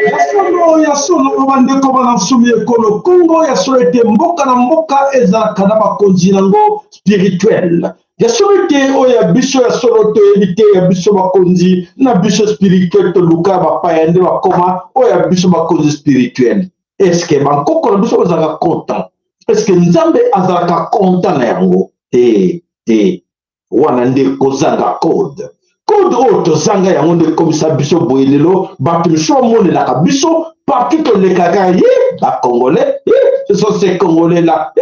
Ya solo, ya solo, bandeko bana nsumi ekolo Kongo, ya solo ete mboka na mboka ezalaka na bakonzi nango spirituel. Ya solo ete oyo ya biso ya solo toyebi te, ya biso bakonzi na biso spirituel toluka bapaya nde bakoma oyo ya biso bakonzi spirituel. Eske bankoko na biso bazalaka content? Eske Nzambe azalaka content na yango? Te, te. Wana nde kozanga code. Code oyo tozanga yango nde ekomisa biso boye lelo. Bato misusu bamonelaka biso partout tolekaka, ye ba Congolais, ye ce sont ces Congolais là.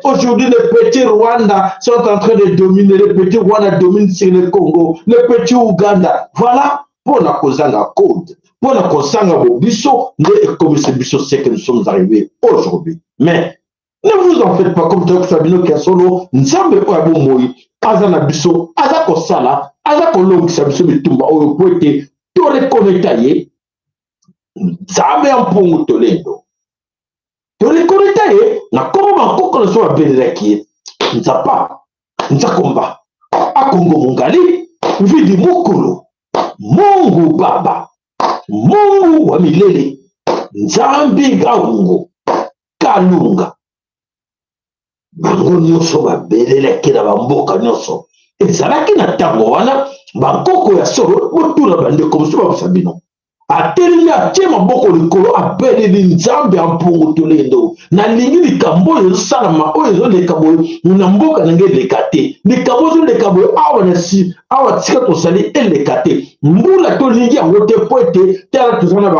Aujourd'hui les petits Rwanda sont en train de dominer, les petits Rwanda dominent sur le Congo, les petits Ouganda. Voilà mpo na kozanga code, mpo na kozanga bobiso nde ekomisa biso ce que nous sommes arrivés aujourd'hui. Mais ne vous en faites pas, comme toyokisa bino ya solo, Nzambe oyo ya bomoi aza na biso, aza kosala, aza kolongisa biso bitumba oyo po ete torekoneta ye Nzambe ya mpungu tolendo. Torekoneta ye na nkombo bankoko na biso babelelaki ye, Nzapa Nzakomba Akongo Mongali Mvidi Mukulu, Mungu Baba, Mungu wa milele, Nzambe Gaungo Kalunga. Bango nyonso babelelaki na bamboka nyonso ezalaki na ntango wana. Bankoko ya solo, botuna bandeko mosusu babisa bino. Atelemi, atie maboko likolo, abeleli Nzambe ya mpungu tolendo: nalingi likambo oyo ezosalama, oyo ezoleka boye na mboka na ngai eleka te. Likambo ezoleka boye awa na si awa tika tozali eleka te. Mbula tolingi yango te, mpo ete tala toza na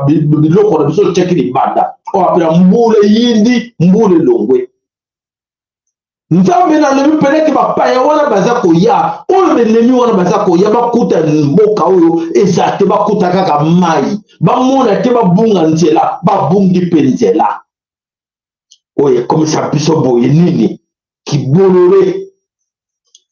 biloko na biso totiaki libanda oyo apela mbula eyindi, mbula elongwe. Nzambe, nalobi mpeneke bapaya wana baza koya, oyo benemi wana baza koya, bakuta mboka oyo eza te, bakuta kaka mai, bamona te, babunga nzela, babungi mpe nzela. Oyo ekomisa biso boye nini? Kibolole,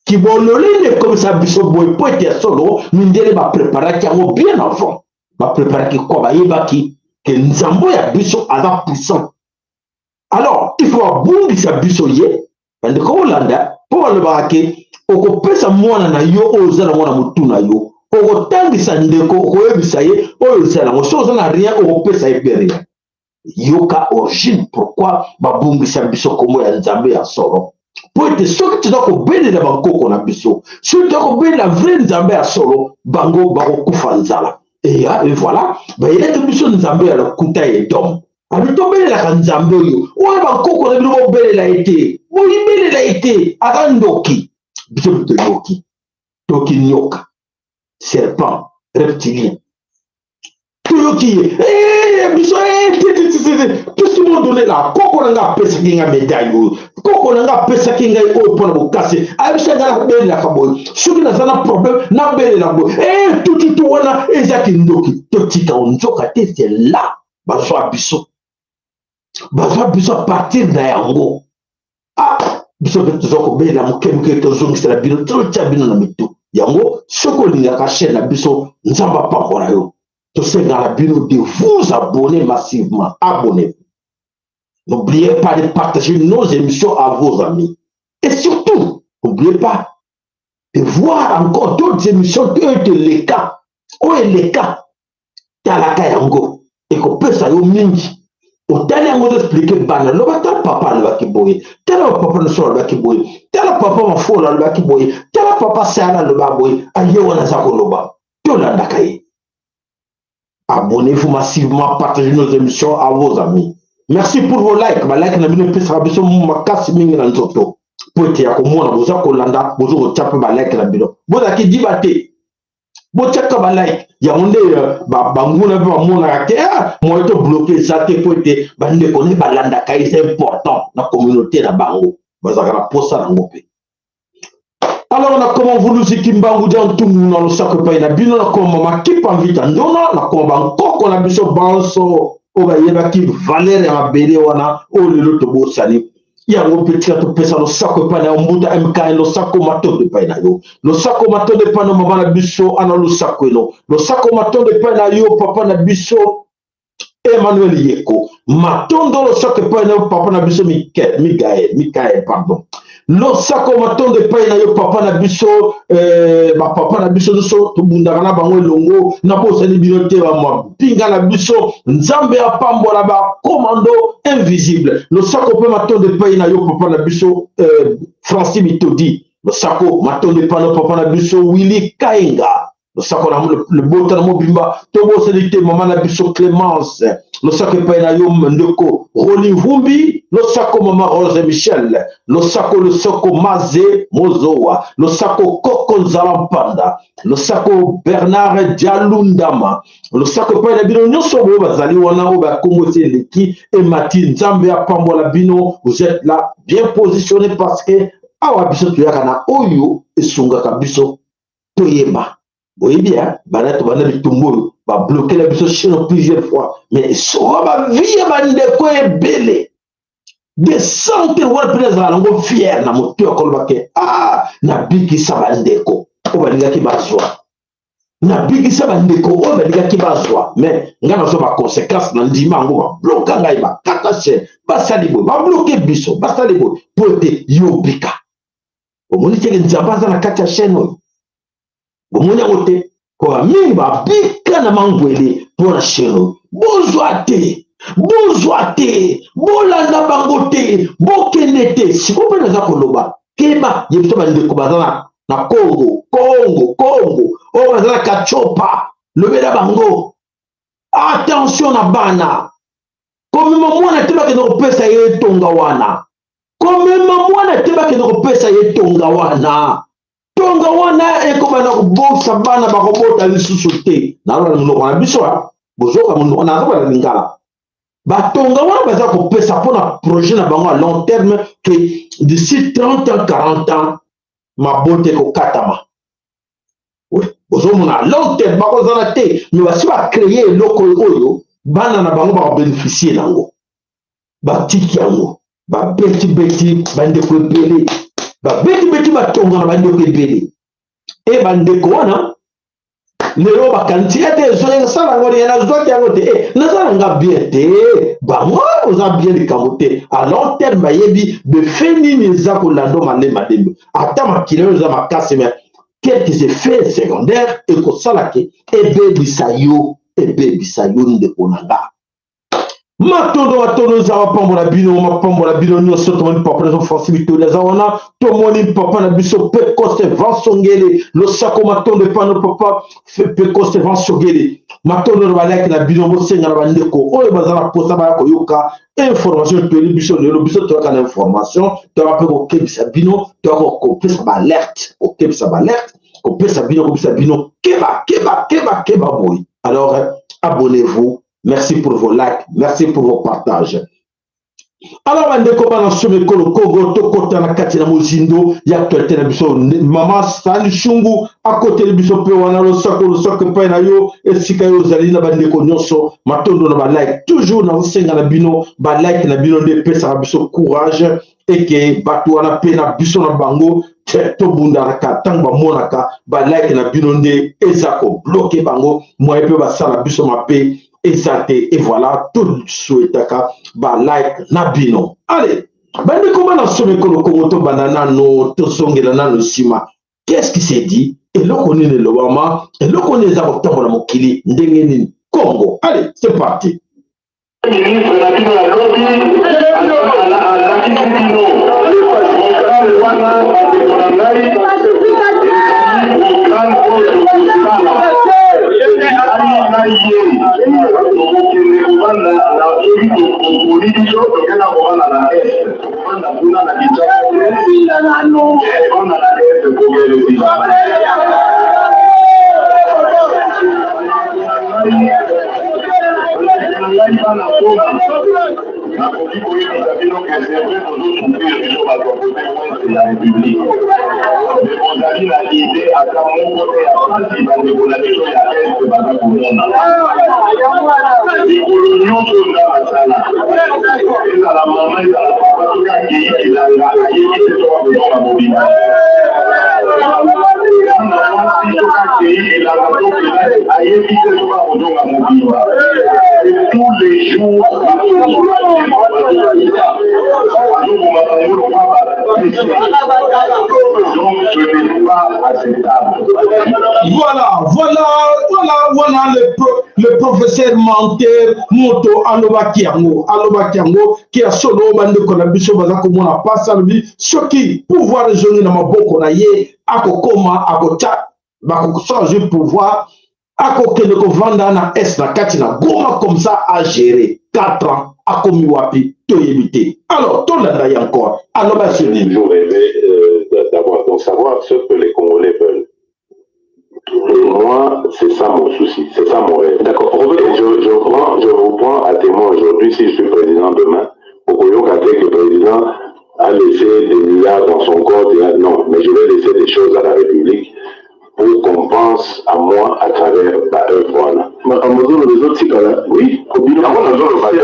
kibolole nde ekomisa biso boye, mpo ete ya solo mindele bapreparaki yango bien avant. Bapreparaki kwa bayebaki ke Nzambe ya biso aza puissant, alors il faut babungisa biso ye. Bandeko bolanda, mpo balobaka ke okopesa mwana na yo oyo oza nango na motu na yo, okotangisa ndeko, okoyebisa ye oyo oza nango. Soki oza na rien, okopesa ye mpe rien. Yoka origine pourquoi babungisa biso kombo ya Nzambe ya solo, mpo ete soki toza kobelela bankoko na biso, soki toza kobelela vrai Nzambe ya solo, bango bakokufa nzala. Eya, et voilà, bayelaki biso Nzambe ya lokuta ya Edom. Abi tobelelaka Nzambe oyo oyo bankoko na bino, bobelela ye te, boyibelela ye te, aza ndoki. Biso toyoki, toki nyoka, serpent reptilien, toyoki ye. Eh, biso qu'est-ce qu'ils m'ont donné là? Koko na nga apesaki nga médaille oyo, koko na nga apesaki ngai oyo mpona bokasi, ayebisa ngai nabelelaka boye soki naza na problème, nabelela boye. Eh, tututu wana eza kindoki, totika nzoka te. C'est là bazwa biso, bazwa biso à partir na yango. Ah, biso mpe toza kobelela moke moke, tozongisela bino, totya bino na mitu yango. Soki olingaka chaîne na biso, Nzambe apambola yo. Tosengaka bino de vous abonner massivement. Abonnez-vous, n'oubliez pas de partager nos émissions à vos amis et surtout n'oubliez pas de voir encore d'autres émissions oyo eleka, oyo eleka. Talaka yango, ekopesa yo mingi. Otali yango, ozoexpliquer bana, loba: tala papa alobaki boye, tala papa nyonso alobaki boye, tala papa Mafola alobaki boye, tala papa Sayala aloba boye. Aye wana aza koloba, tolandaka ye. Abonnez-vous massivement, partagez nos émissions à vos amis. Merci pour vos likes. Ba like na bino epesaka biso makasi mingi na nzoto. Po ete ya komona boza kolanda, bozo kotia mpe ba like na bino. Bozalaki diba te. Botiaka ba like. Yango nde euh, banguna mpe bamonaka te ah, moyen to bloquer eza te po ete bandeko nde balandaka eza important na communauté na bango. Bazalaka na posa nango mpe. Alors nakoma mvuluzi kimbangu dia ntungu na losako epai na bino, nakoma mama kipa mvita ndona, nakoma bankoko na biso banso oyo bayebaki valeur ya mabele wana oyo lelo tobosani yango. Mpe tika topesa losako epai na yo mbuta mkn, losako matondo epai na yo, losako matondo epai na mama na biso ana losako eno, losako matondo epai na yo papa na biso Emmanuel Yeko, matondo losako epai na yo papa na biso Mikael, Mikael, Mikael pardon. Losako matondo epai na yo papa na biso eh, bapapa na biso nyonso tobundaka na bango elongo, nabosani bino te bamapinga na biso, Nzambe apambola bakomando invisible. Losako mpe matondo epai na yo papa na biso eh, Francis Mitodi, losako matondo epai na papa na biso Willy Kaenga, losako na libota na mobimba, tobosani te mama na biso Clemence, losako epai na yo ndeko Roli Vumbi, losako mama Rose Michel, losako losako Maze Mozowa, losako Koko Nzala Mpanda, losako Bernard Dialundama, losako epai na bino nyonso boyo bazali wana oyo bakombo esi eleki emati, Nzambe apambola bino. Vous êtes là bien positionné parce que awa biso toyaka na oyo esungaka biso toyeba. Boyebi ya banda tobanda bitumba oyo, bablokela biso chaîne plusieurs fois, mais esoka bavie ya bandeko ebele de centaine wana mpe nazala nango fier na motu ya koloba ke ah, nabikisa bandeko oyo balingaki bazwa, nabikisa bandeko oyo balingaki bazwa. Mais ngai nazwa baconséquence na ndima yango, babloka ngai, bakata chaîne, basali boye, babloke biso, basali boye mpo ete yo bika. Omoni teke Nzambe aza na kati ya chaîne oyo, bomoni yango te po mingi babika na mangwele mpo na chaîne oyo. Bozwa te, bozwa te, bolanda bango te, bokende te. Sikoyo mpe naza koloba keba ye biso bandeko baza na, na Congo, Congo, Congo oyo baza na Kachopa, lobela bango attention na bana, komema mwana te bakende kopesa ye etonga wana, komema mwana te bakende kopesa ye tonga wana. Tonga wana ekobanda kobokisa bana, bakobota lisusu te. Naloba na monoko na biso, bozoka monoko nazoba na lingala. Batonga wana baza kopesa mpona projet na bango à long terme ke d'ici 30 ans, 40 ans mabota ekokatama. Bozomona, à long terme bakozala te, mais basi bacréer eloko oyo bana na bango bakobénéficie nango. Batiki yango, babetibeti bandeko ebele, babetibeti batonga na bandeko ebele. E bandeko wana lelo bakanisi ete esala yango nini, nazwaki yango te, e naza na nga bien te. Bango oza bien likambo te. À long terme bayebi befe nini eza kolanda malembe malembe. Ata makila oyo eza makasi, mais quelques effets secondaires ekosala ke ebebisa yo, ebebisa yo ndeko na nga. Matondo, matondo, Nzambe apambola bino, mapambola bino nyonso. Tomoni papa na biso Francis Bitoli aza wana, tomoni papa na biso Pecoste Vansongele, losako matondo epano papa Pecoste Vansongele. Matondo na balaki na bino. Bosenga na bandeko oyo baza na posa baya koyoka information toyeli biso lelo. Biso toyaka na information, toyaka mpe kokebisa bino, toyaka kopesa baalerte, kokebisa baalerte, kopesa bino, kopesa bino keba, keba, keba, keba boye. Alors abonnez-vous. Merci pour vos likes, merci pour vos partages. Alors bandeko bana somo ekolo Kongo, tokota na kati na mozindo ya actualité na biso. Mama Sani Shungu akoteli biso mpe wana, losako, losako epai na yo esika yo ozali na bandeko nyonso. Matondo na balike toujours, nazosenga na bino balike na bino nde epesaka biso courage eke bato wana mpe na biso na bango tobundanaka. Ntango bamonaka balike na bino nde eza kobloke bango, moye mpe basala biso mabe eza te. Et voilà, tosouhaitaka balike na bino. Allez bandeko bana somo ekolo Kongo, tobanda nano, tozongela nano nsima. Qu'est-ce qui s'est dit? Eloko nini elobama? Eloko nini eza kotambola mokili ndenge nini Congo? Allez, c'est parti. Ministre na bino ya lobi alakisi bino programme wana, bandeko na ngai, programme oyo tokosala ngai na ye. Babomi biso, tokenda kovanda na Est, tokovanda kuna na Kinshasa te, vanda na Est po guerre esila. Na ngai bana Goma, nakoki koyebisa bino ke c'est vrai bozo souffrir biso bato ya kote ouest ya Republique, mais bozali na idee ata moko te ya pasi bandeko na biso ya Est baza komona. Mikolo nyonso oyo nga nasala, ezala mama ezala papa, soki akei elanga ayebi te soki akozonga mobimba. Mwana mwasi soki akei elanga to kelasi ayebi te soki akozonga mobimba. Et tous les jours bazokufa, bazoboma bango lokola ba Donc ce n'est pas acceptable. Voilà, voilà, voilà, voilà le professeur menteur. Moto alobaki yango, alobaki yango ke ya solo. Bandeko na biso baza komona mpasi. Alobi soki pouvoir ezongi na maboko na ye, akokoma akotya bakoso, azwi pouvoir, akokende kovanda na Est, na kati na Goma, comme ça a géré 4 ans. Akomi wapi? Toyebi te. Alors tolanda ye encore, aloba sur nini? Toujours rêvé d'avoir, donc savoir ce que les Congolais veulent. Et moi, c'est ça mon souci, c'est ça mon rêve. D'accord. Et je vous prends à témoin aujourd'hui, si je suis président demain, okoyoka te que le président a laissé des milliards dans son compte. Et, non, mais je vais laisser des choses à la République pour qu'on pense à moi à travers ba œuvre wana. Makambo ozoloba ezotikala? Oui. Yango nazoloba te.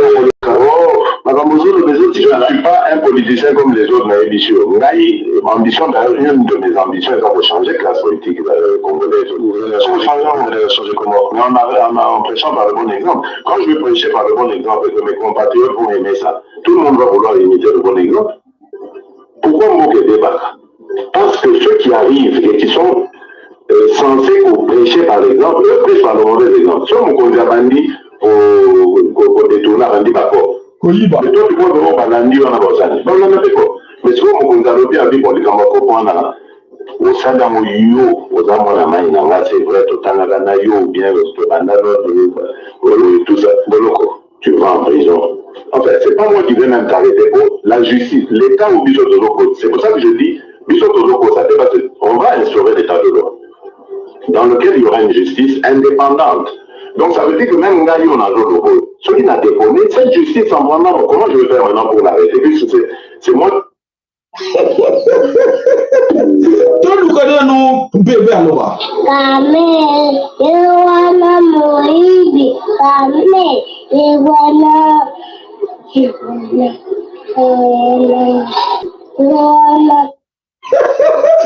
Oh, makambo ozoloba je ne ezotikala? Suis pas un politicien comme les autres. Nayebi sûr ngai ambition, d'ailleurs une de mes ambitions eza kochanger classe politique congolaise. Changer, vous allez changer comment? Mais en prêchant par le bon exemple. Quand je vais prêcher par le bon exemple et que mes compatriotes vont aimer ça, tout le monde va vouloir imiter le bon exemple. Pourquoi mboka ebebaka? Parce que ceux qui arrivent et qui sont censés prêcher par l'exemple, eux prêchent par le mauvais exemple. So mokonzi abandi kodétourner, abandi bacor koyiba. Mais toi, tu vois vraiment, balandi wana bosani balanda mpe ko. Mais sikoyo mokonzi alobi abi bon, likambo ya kopo wana osali yango, yo oza mwana mai na nga, c'est vrai, totangaka na yo ou bien tobanda oyo, tout ça, boloko. Tu vas en prison. Enfin, c'est pas moi qui vais même t'arrêter pour la justice, l'État ou biso tozoko. C'est pour ça que je dis biso tozoko, ça fait parce qu'on va instaurer l'État de droit dans lequel il y aura une justice indépendante. Donc ça veut dire que même ngai oyo nazoloba, soki na déconné, cette justice en prendant, comment je vais faire maintenant pour l'arrêter, puisque c'est moi? Toluka nanu bebe aloba. Kamerhe ye wana moyibi, Kamerhe ye wana, ye wana, ye wana.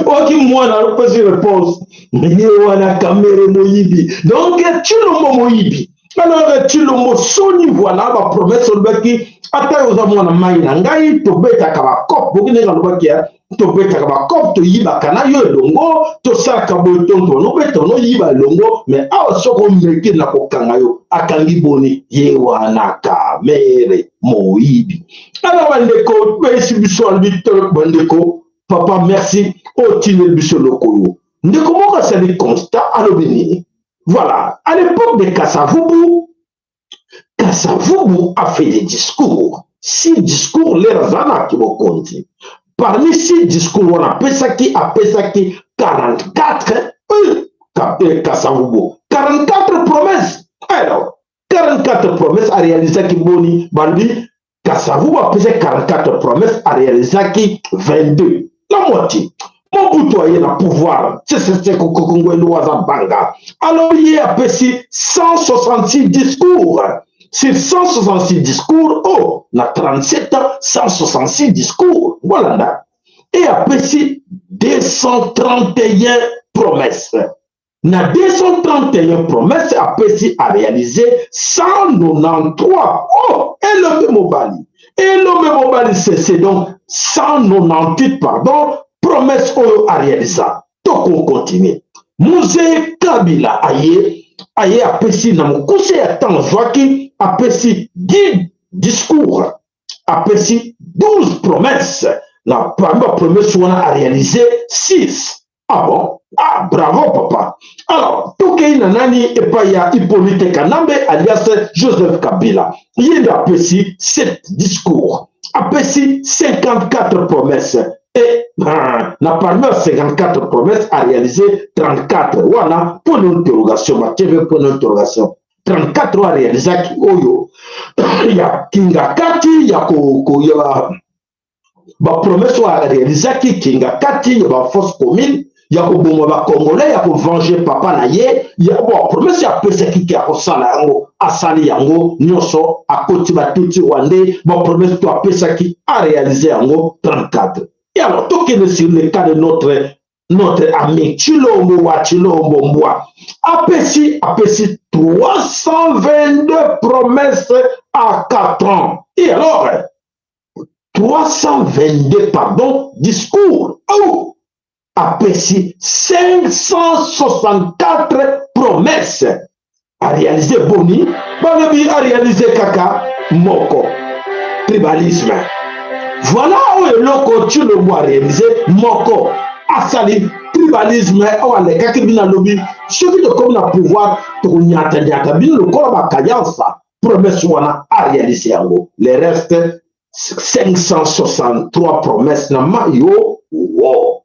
Oki mwana apesi réponse, ye wana Kamerhe moyibi. Donc Tshilombo moyibi. Alors Tshilombo, soni. Voilà bapromesse olobaki. Ata oza mwana mai na ngai, tobetaka bacope boki ndenge alobaki ya tobetaka bacope, toyibaka na yo elongo, tosalaka boye, tonto nobeta noyiba elongo. Mais awa soki omeki na kokanga yo, akangi boni? Ye wana Kamerhe moyibi. Alors bandeko, bayesi biso, alobi bandeko, papa merci, otindeli biso eloko oyo. Ndeko moko asali constat, alobi nini? Voilà, à l'époque de Kasavubu, Kasavubu a fait des discours, six discours lere aza na bokonzi. Parmi six discours wana apesaki, apesaki 44, Kasavubu 44 promesses. Alors 44 promesses, aréalisaki boni? Balobi Kasavubu apesaki 44 promesses, aréalisaki 22, la moitié. Mobutu aye na pouvoir, Sese Seko Ngwendo aza banga. Alors ye apesi 166 discours. Sur 166 discours, oh, na 37 ans, 166 discours, bolanda, e apesi 231 promesses. Na 231 promesses apesi, aréalisé 193. Oh, elombe mobali, elombe mobali Sese. Donc 198, pardon, promesse oyo aréalisa. Tokocontinue. Mzee Kabila aye, aye apesi na mokuse ya ntango azwaki, apesi 10 discours, apesi 12 promesses. Na parmi bapromesse wana, aréalisé 6. Ah bon. Ah, bravo papa. Alors, tokei na nani epai ya Hippolyte Kanambe alias Joseph Kabila. Ye nde apesi 7 discours, apesi 54 promesses. Et na parmi ya 54 promesses a réalisé 34 wana point d'interrogation, batie mpe point d'interrogation. 34 oyo arealizaki oyo ya Kingakati ya ko, ko ya bapromese oyo arealizaki Kingakati ya baforce commune ya koboma bacongolais ya kovange papa na ye ya bon promese apesaki ke akosala yango, asali yango nyonso, akoti batutsi rwandais. Bapromese to apesaki, arealize yango 34. Et alors tokende sur le cas de notre ami Tshilombo wa Tshilombo Mbwa. Apesi 322 promesses à 4 ans. Et alors 322, pardon, discours. Oh, apesi 564 promesses. A réalisé boni? Balobi a réalisé kaka moko, tribalisme. Voilà oyo eloko Tshilombo a réalisé moko, asali tribalisme oyo alekaki bino, alobi soki tokomi na pouvoir tokonyatanyata bino lokola bakayansa. Promesse wana a réalisé yango. Le reste 563 promesses na mayo wo.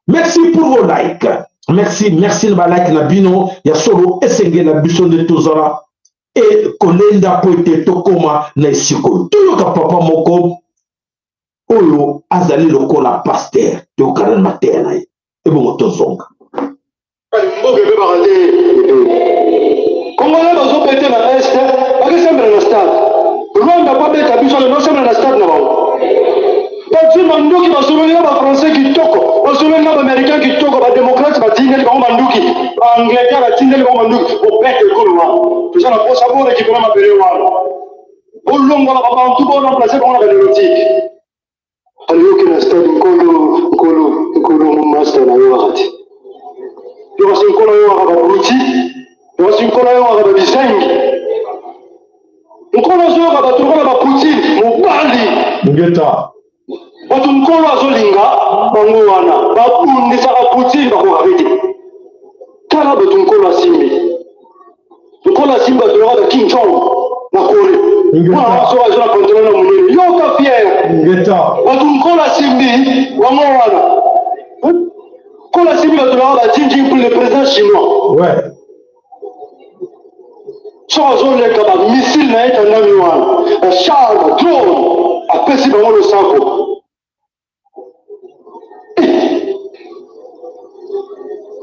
Merci pour vos likes, merci, merci na balike na bino. Ya solo, esengeli na biso nde tozala e kolenda po ete tokóma na esika oyo. Toyoka papa moko oyo azali lokola pasteur, toyokana na mateya na ye, ebongo tozonga. Mboka ebebaka te. Congolais bazobete na Est, bakesambela na stade. Rwanda babeta biso, lelo osambela na stade na bango. Bazwi manduki, basololi na bafrançais kitoko, basololi na baaméricain kitoko, badémocrate batindeli bango manduki, baangleterre batindeli bango manduki. Bobete ekolo wana, toza na posa borécupérer mabele wana, bolongola babantu, boremplace bango na banilotique. Aliyoki na stade, nkolo, nkolo, nkolo, master na yo kaka te. Yokasi nkolo yo kaka babruti, yokasi nkolo yo kaka babizengi, nkolo azoyoka bato lokola bapoutine mobali. Ngeta. Bato nkolo azolinga bango wana babundisaka Poutine, bakokaka te. Tala bato nkolo asimbi, nkolo asimbi bato lokola ba Kim Jong na Corée. Mwana waso aza na pantalon na monene, yoka fier. Ngeta. Bato nkolo asimbi bango wana, nkolo asimbi bato lokola ba Xi Jinping, le président chinois. Soki azoleka, bamissile na ye tandami wana, bachar, badrone, apesi bango losako.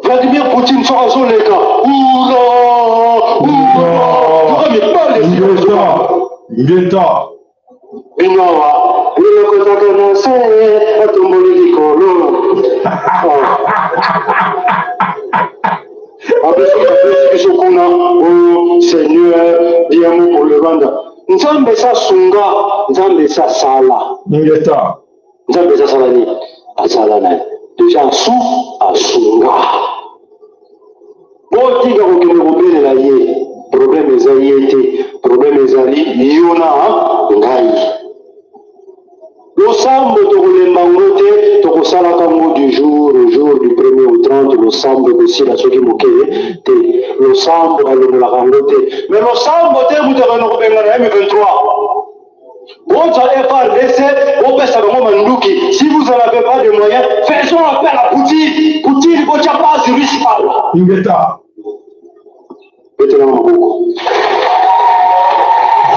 Vladimir Poutine soki azoleka, ura ura, yoka mibale. Ngeta, ngeta. Bino awa elokotaka na se, atomboli likolo, apesi biso kuna. O Seigneur, diamo pour le Rwanda. Nzambe esa sunga, nzambe esa sala. Ngeta. Nzambe eza asala nini? Asala na ye déjà, asu asunga. Botika kokende kobelela ye. Problème eza ye te, problème ezali yo na ngai. Losambo tokolemba ngo te, tokosalaka ngo du jour au jour, du premier au 30. Losambo ekosila soki moke te. Losambo balongolaka yango te, mais losambo te moto akende kobengana M23. Bozwa FARDC, bopesa bango manduki. Si vous en avez pas de moyens, faisons appel à Poutine. Poutine, botya base russe awa. Ngeta. Betelanga maboko.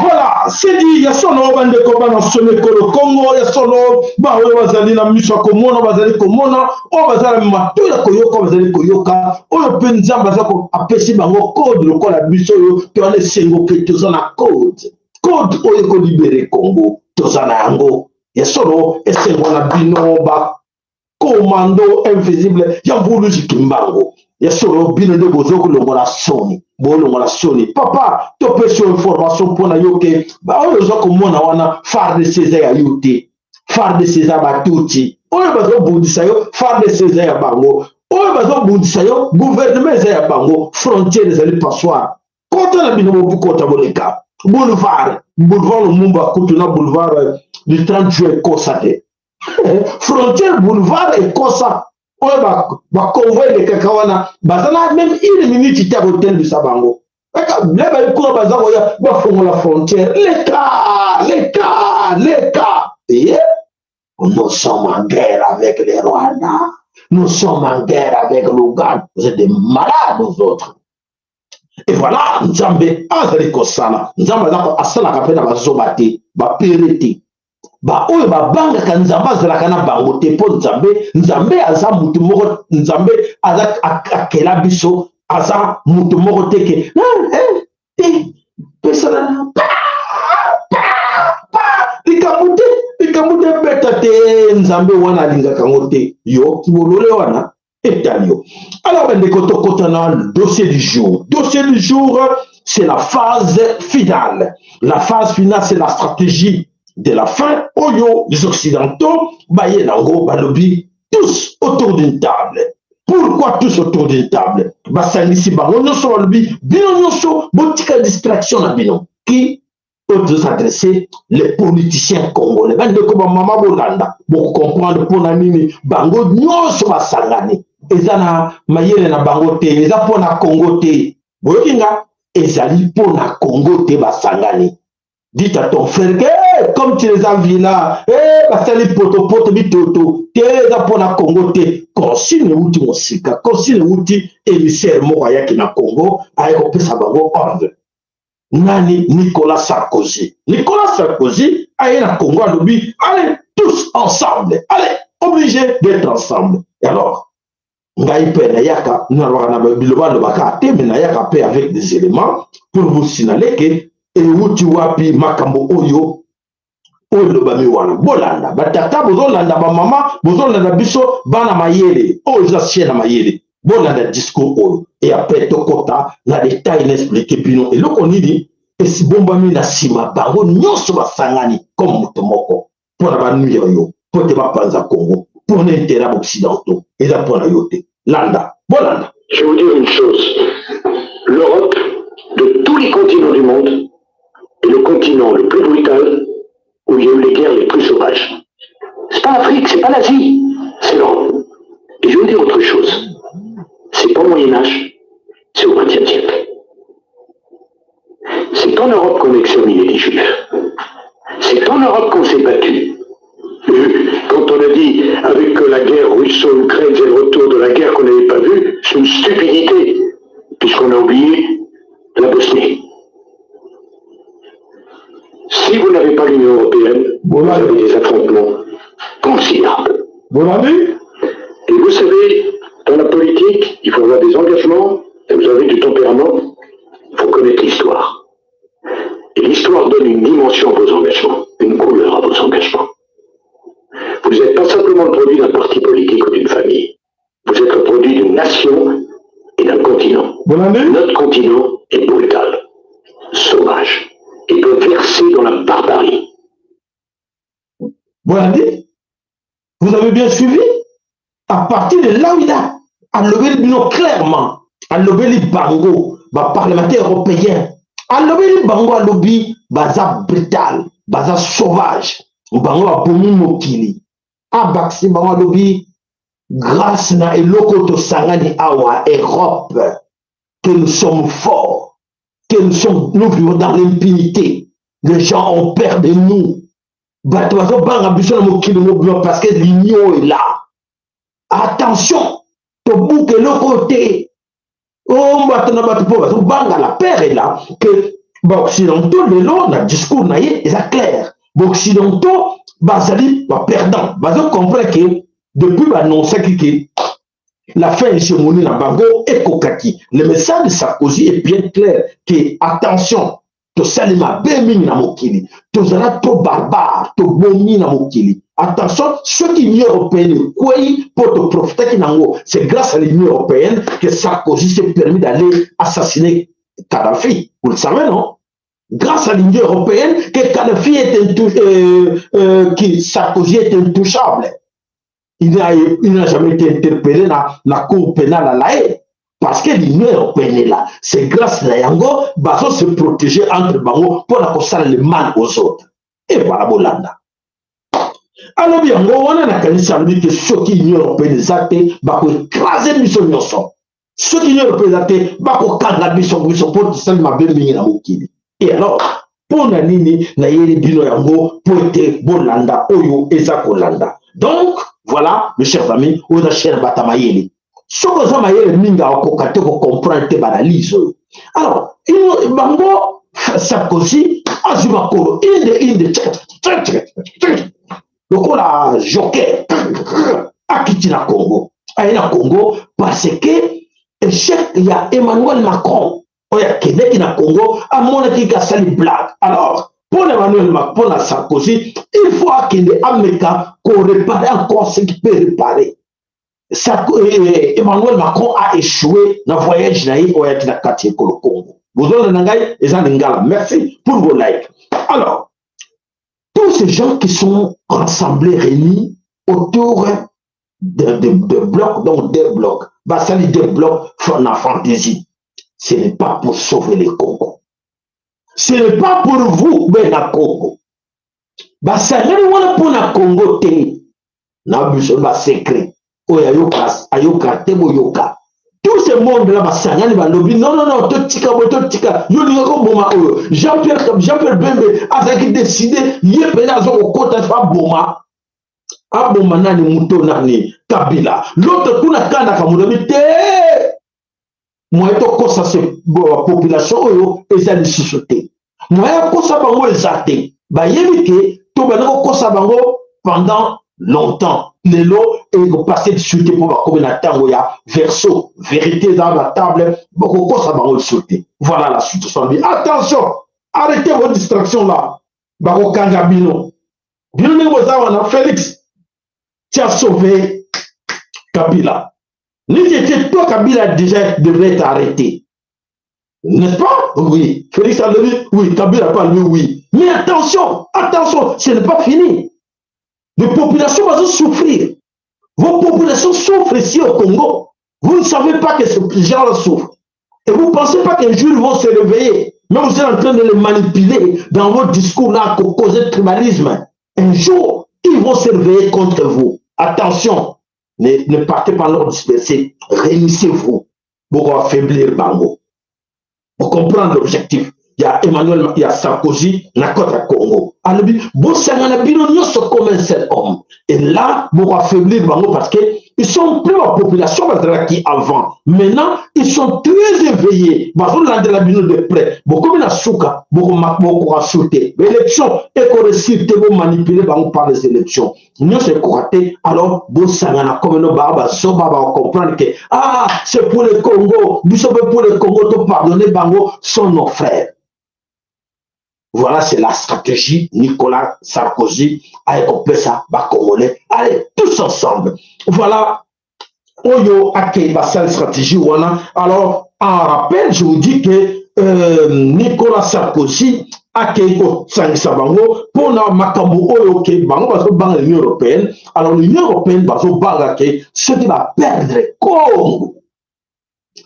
Voilà, c'est dit. Ya solo, bandeko bana solo ekolo Kongo, ya solo, baoyo bazali na miso ya komona bazali komona, oyo bazali na matoi ya koyoka bazali koyoka, oyo mpe Nzambe aza apesi bango code lokola biso oyo towana esengo ke toza na code, code oyo ekolibérer Congo, toza na yango. Ya solo, esengo na bino bacommando invisible ya Mvuluzi Kimbangu. Ya solo, bino nde bozo kolongola soni, bolongola soni. Papa, topesi yo information mpona yo ke oyo oza komona wana, FARDC eza ya yo te. FARDC eza batuti oyo bazobundisa yo. FARDC eza ya bango oyo bazobundisa yo. Gouvernement eza ya bango. Frontière ezali passoire. Kota na bino, bokota, boleka boulevard, boulevard Lumumba kutu na boulevard du 30 juin ekosa te. Frontière, boulevard ekosa. Oyo baconvoi elekaka wana, baza na même une minute te ya kotelmisa bango. Le balikolo baza koya, bafongola frontière, leka, leka, leka. Eye nous sommes en guerre avec les Rwanda, nous sommes en guerre avec l'Ouganda. Vous êtes des malades, aux autres. Et voilà, Nzambe azali kosala. Nzambe asalaka mpe na bazoba te, bapere te, baoyo babangaka Nzambe azalaka na bango te. Mpo Nzambe, Nzambe aza motu moko, Nzambe aza akela biso, aza motu moko te ke te pesana likambo te, likambo te, beta te. Nzambe wana alingaka yango te. Yo kibolole wana etali yo. Alors bandeko, tokota na dossier du jour. Dossier du jour, c'est la phase finale. La phase finale, c'est la stratégie de la fin oyo les Occidentaux baye nango. Balobi tous autour d'une table. Pourquoi tous autour d'une table? Basangisi bango nyonso, balobi bino nyonso botika distraction na bino. Qui oyo tozos'adresser? Les politiciens congolais. Bandeko, bamama, bolanda, bokocomprendre mpona nini bango nyonso basangani. Eza na mayele na bango te, eza mpona Congo te. Boyoki nga? Ezali mpona Congo te basangani. Dites à ton frère que hey, comme tu les as vus là, hey, basali potopoto bitoto te, eza mpona Congo te. Consigne euti mosika, consigne euti émissaire moko ayaki na Congo, aye kopesa bango ordre. Nani? Nicolas Sarkozy. Nicolas Sarkozy aye na Congo, alobi allez, tous ensemble, allez, obligé d'être ensemble. Et alors ngai mpe nayaka, nalobaka na biloba, alobaka te, mais nayaka mpe avec des éléments pour vous signaler ke euti wapi makambo oyo, oyo elobami wana. Bolanda, batata bozolanda, bamama bozolanda biso, bana mayele oyo eza chaîne na mayele, bolanda discours oyo et après tokɔta na détail na expliquer bino eloko nini esibombami na nsima. Bango nyonso basangani comme moto moko mpo na banuire yo, mpo te bapanza Congo mpo na intérêt ya baoccidentaux. Eza mpo na yo te. Landa, bolanda. Je vais vous dire une chose. L'Europe, de tous les continents du monde, est le continent le plus brutal où il y a eu les guerres les plus sauvages. C'est pas l'Afrique, c'est pas l'Asie, c'est l'Europe. Et je vais vous dire autre chose. C'est pas au Moyen Âge, c'est au XXe siècle. C'est en Europe qu'on a exterminé les Juifs. C'est en Europe qu'on s'est battu. Quand on a dit avec la guerre russo-ukraine, c'est le retour de la guerre qu'on n'avait pas vue, c'est une stupidité, puisqu'on a oublié la Bosnie. Si vous n'avez pas l'Union européenne, vous avez des affrontements considérables. Bolandi. Et vous savez, dans la politique, il faut avoir des engagements, et vous avez du tempérament, il faut connaître l'histoire. Et l'histoire donne une dimension à vos engagements, une couleur à vos engagements. Vous n'êtes pas simplement le produit d'un parti politique ou d'une famille. Vous êtes le produit d'une nation et d'un continent. Bolandi. Notre continent est brutal, sauvage, et peut verser dans la barbarie. Bolandi, vous avez bien suivi? À partir de là où il a alobeli bino clairement, alobeli bango baparlementaire européen, alobeli bango, alobi baza brutal, baza sauvage, bango babomi mokili. Abakisi bango, alobi grâce na eloko tosangani awa Europe que nous sommes forts, que nous sommes, nous vivons dans l'impunité. Les gens ont peur de nous, bato bazobanga biso na mokili mobima parce que l'union est là. Attention, tobuka eloko te o bato na bato mpo bazobanga. La peur est là que baoccidentaux lelo na discours na ye eza clair, baoccidentaux bazali baperdant. Bazocomprendre ke depuis baannonçaki ke la fin hégémonie na bango ekokaki, le message de Sarkozy est bien clair ke attention, tosali mabe mingi na mokili, tozala to barbare, tobomi na mokili. Attention, soki Union européenne ekwei, mpo toprofitaki nango, c'est grâce à l'Union européenne que Sarkozy s'est permis d'aller assassiner Kadhafi. Vous le savez, non? Grâce à l'Union européenne que Kadhafi est qui Sarkozy est intouchable. Il n'a jamais été interpellé na cour pénale à La Haye parce que l'Union européenne est là. C'est grâce na yango bazo se protéger entre bango mpona kosala le mal aux autres. Et voilà, bolanda. Alobi yango wana, nakanisi alobi ke soki Union européenne eza te, bakoécraser biso nyonso. Soki Union européenne eza te, bakokanga biso biso mpo tosali mabe mingi na mokili. Et alors, mpo na nini nayeli bino yango? Mpo ete bolanda oyo eza kolanda. Donc voilà, mes chers amis, oyo eza chaîne bata mayele. Soki oza mayele mingi, akoka te kocomprendre te baanalyse oyo. Alors bango, Sarkozy azwi makolo inde inde lokola joker, akiti na Congo, aye na Congo parce que échec ya Emmanuel Macron oyo akendeki na Congo, amonaki asali blague. Alors mpona Emmanuel, mpona Sarkozy, il faut akende ameka koréparer encore ce qui peut réparer. Sarko, Emmanuel Macron a échoué na voyage na ye oyo ayaki na kati ya ekolo Congo. Bozolanda ngai, eza lingala. Merci pour vos likes. Alors, tous ces gens qui sont rassemblés, réunis autour de blocs, donc des blocs, basali des blocs na fantaisie, ce n'est pas pour sauver le Congo, ce n'est pas pour vous bena Congo. Basangani wana mpona Congo te. Na biso basecret oyo ayoka, ayoka te, boyoka. Tout ce monde là basangani, balobi: "Non, non, non, totika boye, totika yo olinga koboma oyo." Jean Pierre Bembe azalaki décidé, ye mpenza aza kokota, aboma, aboma nani, moto nani, Kabila. L'autre kuna kandaka molobi te, moyen tokosa se population oyo eza lisusu te, moyen akosa bango eza te. Bayebi ke tobanda kokosa bango pendant longtemps, lelo ekopasser lisusu te, mpo bakomi na ntango ya verso, vérité eza na table, bokokosa bango lisusu te. Voilà la situation. Attention, arrêtez vos distractions là, bakokanga bino. Bino ndenge boza wana, Félix, tu as sauvé Kabila. Ni c'était toi, Kabila déjà devrait être arrêté, n'est-ce pas? Oui, Félix a dit oui, Kabila pas lui, oui. Mais attention, attention, ce n'est pas fini. Les populations vont souffrir. Vos populations souffrent ici au Congo. Vous ne savez pas que ces gens-là souffrent. Et vous ne pensez pas qu'un jour ils vont se réveiller. Mais vous êtes en train de les manipuler dans votre discours là, pour causer tribalisme. Un jour, ils vont se réveiller contre vous. Attention, ne partez pas leur disperser. Réunissez-vous pour affaiblir bango. Pour comprendre l'objectif, il y a Emmanuel, il y a Sarkozy, na côte ya Congo. Alobi, bosangana bino nyonso comme un seul homme. Et là, pour affaiblir bango, parce que ils sont plus la population bazalaki avant. Maintenant, ils sont très éveillés. Bazolandela bino de près. Bokomi na suka, bokoka te. Élection ekoréussir te, bomanipuler bango par les élections. Nyonso ekoka te. Alors, bosangana comme no baa bazoba, bacomprendre que ah, c'est pour le Congo, biso mpe pour le Congo, to pardonner bango, sont nos frères. Voilà, c'est la stratégie Nicolas Sarkozy a kopesa Congolais. Allez, tous ensemble. Voilà, oyo akei basali stratégie wana. Alors, en rappel, je vous dis que Nicolas Sarkozy akei kosangisa bango mpona makambo oyo ke bango bazobanga l'Union européenne. Alors l'Union européenne bazobanga ke soki baperdre Congo,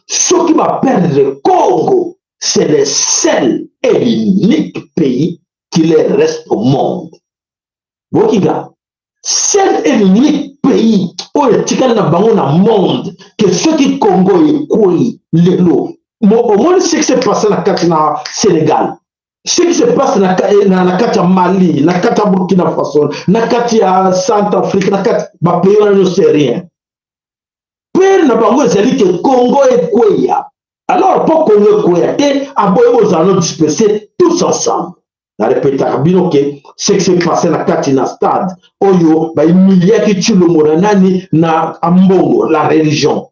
soki baperdre Congo, c'est le seul et l'unique pays qui leur reste au monde. Bokinga, seul et l'unique pays oyo etikali na bango na monde, ke soki Congo ekwei lelo, omoni ce qui s'est passé na kati na Sénégal, ce qui se passe na kati ya Mali, na kati ya Burkina Faso, na kati ya Centrafrique, na kati bapays wana nyonso, rien. Peur na bango ezali ke Congo ekweya. Alors mpo Congo ekweya te, aboyi bozala no disperser tous ensemble. Narepetaka bino ke ce qui s'est passé na kati na stade oyo, bahumiliaki Tshilombo na nani, na Ambongo, la religion,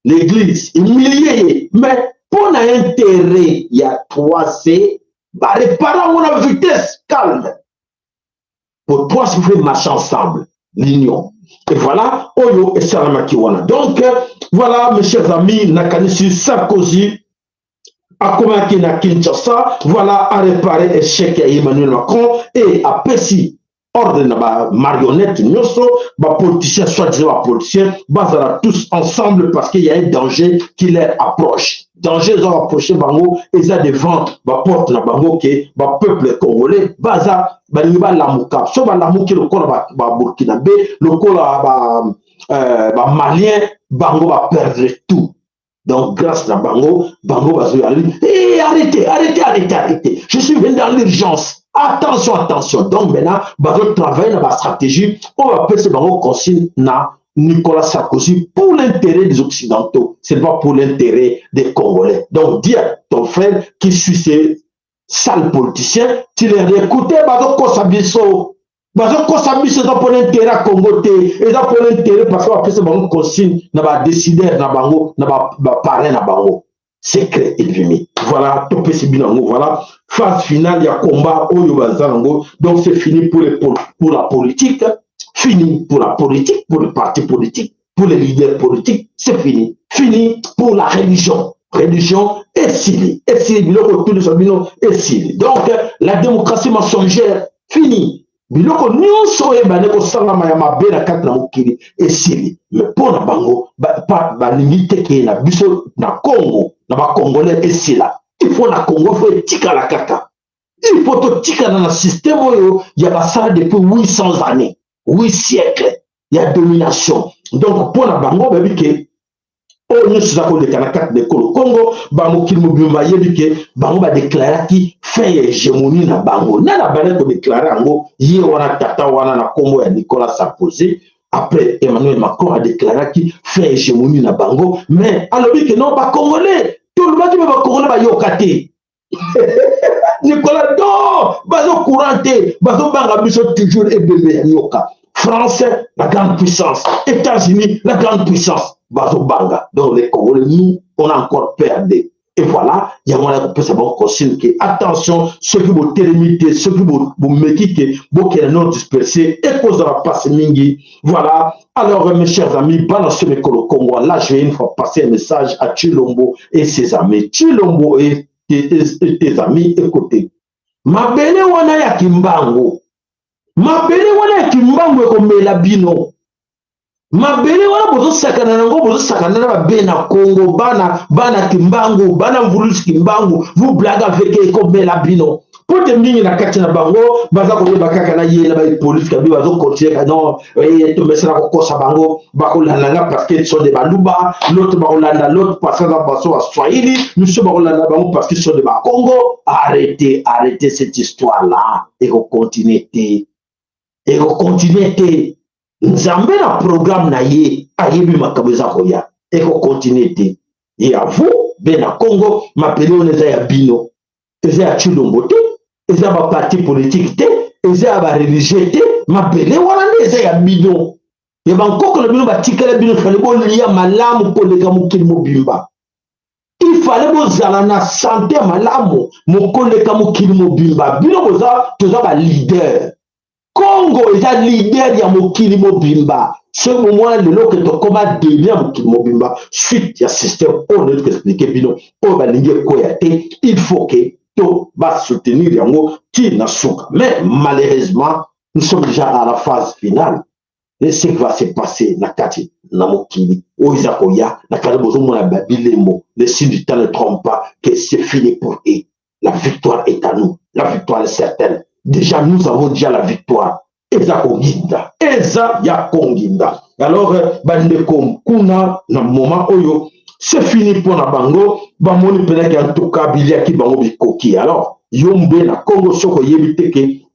l'église humilie ye, mais mpo na intérêt ya 3C, baréparer yango na vitesse calme pour 3C faut marcher ensemble, l'union. Et voilà oyo esalamaki wana. Donc voilà, mes chers amis, nakanisi Sarkozy akomaki na Kinshasa, voilà, aréparer échec ya Emmanuel Macron et apesi ordre na bamarionnette nyonso, bapoliticien, soi-disant bapoliticien, bazala tous ensemble parce qu'il y a un danger qui leur approche. Danger eza rapproche bango, eza devant baporte na bango ke bapeuple congolais baza balingi balamuka. So balamuki lokola baburkinabe, lokola bamalien, bango baperdre tout. Donc grâce na bango, bango bazoya hey, arrêtez, arrêtez, arrêtez, arrêtez, je suis venu dans l'urgence, attention, attention. Donc maintenant bazotravaille na bastratégie oyo bapesi bango consigne na Nicolas Sarkozy pour l'intérêt des Occidentaux, c'est pas pour l'intérêt des Congolais. Donc dis à ton frère qui suit ces sales politiciens, tu les écoutes, bazokosa biso, bazokosa biso, eza mpona intérêt ya Congo te, eza mpona intérêt parce que bapesa bango consigne na badécideur na bango, na baparrain na bango secret ebimi. Voilà, topesi bino yango. Voilà phase finale ya combat oyo baza yango. Donc c'est fini pour la politique, fini pour la politique, pour le parti politique, pour les leaders politiques, c'est fini. Fini pour la religion. Religion esili, esili, biloko tundisa bino esili. Donc la démocratie mensongère, fini. Biloko nyonso oyo ebandi kosalama ya mabe na kati na mokili esili. Mais mpo na bango, balingi te ke na biso na Congo, na bacongolais esila. Il faut na Congo faut etikala kaka, il faut totikala na système oyo ya basala depuis 800 années, 8 siècle ya domination. Donc mpo na bango, bayebi ke oyo nyonso eza koleka na kati na ekolo Congo, bamokili mobimba bayebi ke bango badeklaraki fin ya hégémonie na bango. Nani abandaki kodeklare yango? Ye wana, tata wana na nkombo ya Nicolas Sarkozy. Après, Emmanuel Macron adeklaraki fin ya hégémonie na bango, mais alobi ke non, bacongolais tolobaki, me bacongolais bayoka te. Nicolas do bazocourant te, bazobanga biso toujours ebembe ya nyoka. France, la grande puissance, États-Unis, la grande puissance, bazobanga. Donc les Congolais, nous, on a encore perdu. Et voilà, yango wana kopesa bango consigne ke attention, soki botelemi te, soki bomeki ke bokende non dispersé, ekozala mpasi mingi. Voilà. Alors, mes chers amis, bana so mikolo Congo, là je vais une fois passer un message à Chilombo et ses amis. Chilombo et tes amis, écoutez, mabele wana ya Kimbangu, mabele wana ya Kimbangu ekomela bino. Mabele wana bozosakana nango, bozosakana na babe na Congo, bana, bana Kimbangu, bana Mvulusi Kimbangu, vous blague avec, ekomela bino. Mpo te mingi na kati na bango baza koyeba kaka na ye na bapolitike abi bazokontinue. Non, tomesana kokosa bango, bakolanda nga parce que sont de Baluba, l'autre bakolanda l'autre parce que aza baso Baswahili, miso bakolanda bango parce que sont de Bakongo. Arrêtez, arrêtez cette histoire là, ekokontinue te, ekokontinue te. Nzambe na programme na ye ayebi makambo eza koya, ekokontinue te. Et à vous be na Congo, mabele wana eza ya bino, eza ya Chilombo te, eza baparti politique te, eza ya bareligieux te. Mabele wana nde eza ya bino, ya bankoko na bino batikala bino. Fale bolia malamu koleka mokili mobimba, ifale bozala na sante ya malamu mokoleka mokili mobimba. Bino boza, toza baleader. Congo eza leader ya mokili mobimba. Soki bomwana lelo ke tokóma demi ya mokili mobimba suite ya système oyo nayoti koexplike bino, oyo balingi ekweya te, il faut ke to basoutenir yango ti na suka. Mais malheureusement, nous sommes déjà à la phase finale de ce qui va se passer na kati na mokili oyo eza koya. Na kati bozomona babilembo, le signe du temps ne trompe pas que c'est fini pour eux. La victoire est à nous, la victoire est certaine. Déjà nous avons déjà la victoire, eza konginda, eza ya konginda. Alors bandeko kuna, na moment oyo c'est fini mpo na bango, bamoni mpenaki en tout cas biliaki bango bikoki. Alors yo mbe na Congo, soki oyebi te ke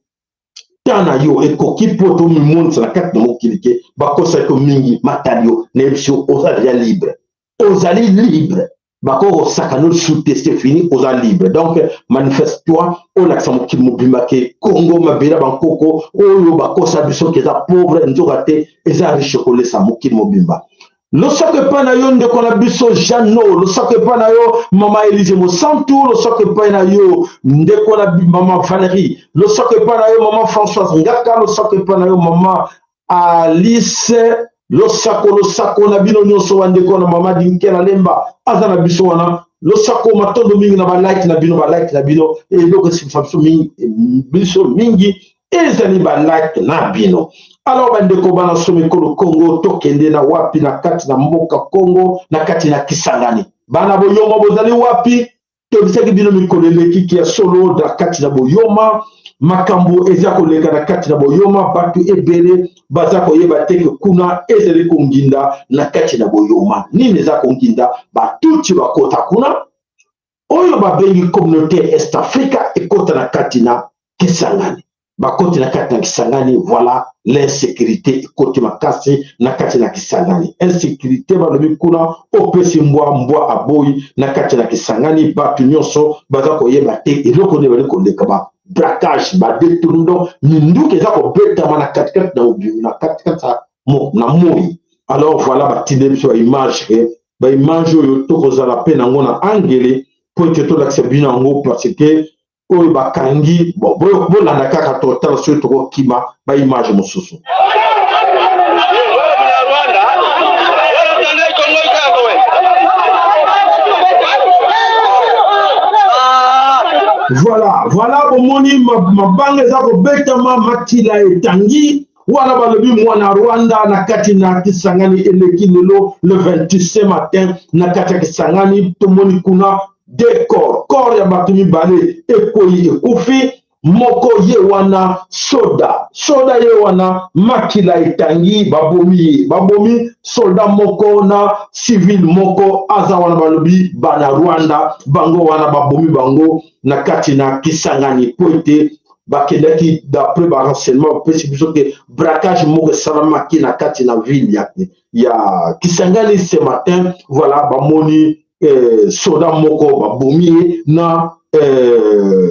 ta na yo ekoki mpo tomimonisa na kati na mokili ke bakosaki yo mingi, matali yo, nayebisi yo, oza deja libre, ozali libre, bakoki kosaka no lisusu te. C'est fini, oza libre. Donc manifeste toi, olakisa mokili mobimba ke Congo, mabele ya bankoko oyo bakosa biso ke eza pauvre, nzoka te, eza riche kolesa mokili mobimba. Losako epai na yo, ndeko na biso Jano, losako epai na yo, mama Elise Mosantu, losako epai na yo, ndeko na mama Valérie, losako epai na yo, mama Françoise Ngaka, losako epai na yo, mama Alice, losako, losako na bino nyonso bandeko na mama Dinkela Lemba aza na biso wana. Losako, matondo mingi na balike na bino, balike na bino eloko esikisa biso mingi, biso mingi ezali balike na bino. Alors bandeko bana so mikolo Congo, tokende na wapi? Na kati na mboka Congo, na kati na Kisangani. Bana boyoma bozali wapi? Toyebisaki bino mikolo eleki ke ya solo na kati na boyoma makambo eza koleka na kati na boyoma, bato ebele baza koyeba te ke kuna ezali konginda na kati na boyoma. Nini eza konginda? Batutsi bakota kuna oyo babengi communauté Est Africa ekota na kati na Kisangani, bakoti na kati na Kisangani. Voilà, l'insécurité ekoti makasi na kati na Kisangani. Insécurité balobi kuna opesi mbwa, mbwa aboyi na kati na Kisangani. Bato nyonso baza koyeba te eloko nini bali koleka, ba braquage, ba détournement, minduki eza kobetama na katikati na na katikati na moi. Alors voilà, batindeli biso ba image ke ba image oyo tokozala mpe nango na angele mpo ete tolakisa bino yango, parce que oyo bakangi bon, bolanda kaka, totala soki tokokima ba image mosusu. Voilà, voilà, bomoni mabanga eza kobetama, makila etangi wana. Balobi mwana Rwanda na kati na Kisangani. Eleki lelo le 26 matin na kati ya Kisangani, tomoni kuna deux corps, corps ya bato mibale ekwei, ekufi. Moko ye wana soda, soda ye wana, makila etangi, babomi ye, babomi soldat moko na civil moko aza wana. Balobi bana Rwanda bango wana babomi bango na kati na Kisangani, mpo ete bakendaki, d'après ba renseignement bapesi biso ke braquage moko esalamaki na kati na ville ya Kisangani ce matin. Voilà, bamoni soda moko babomi ye na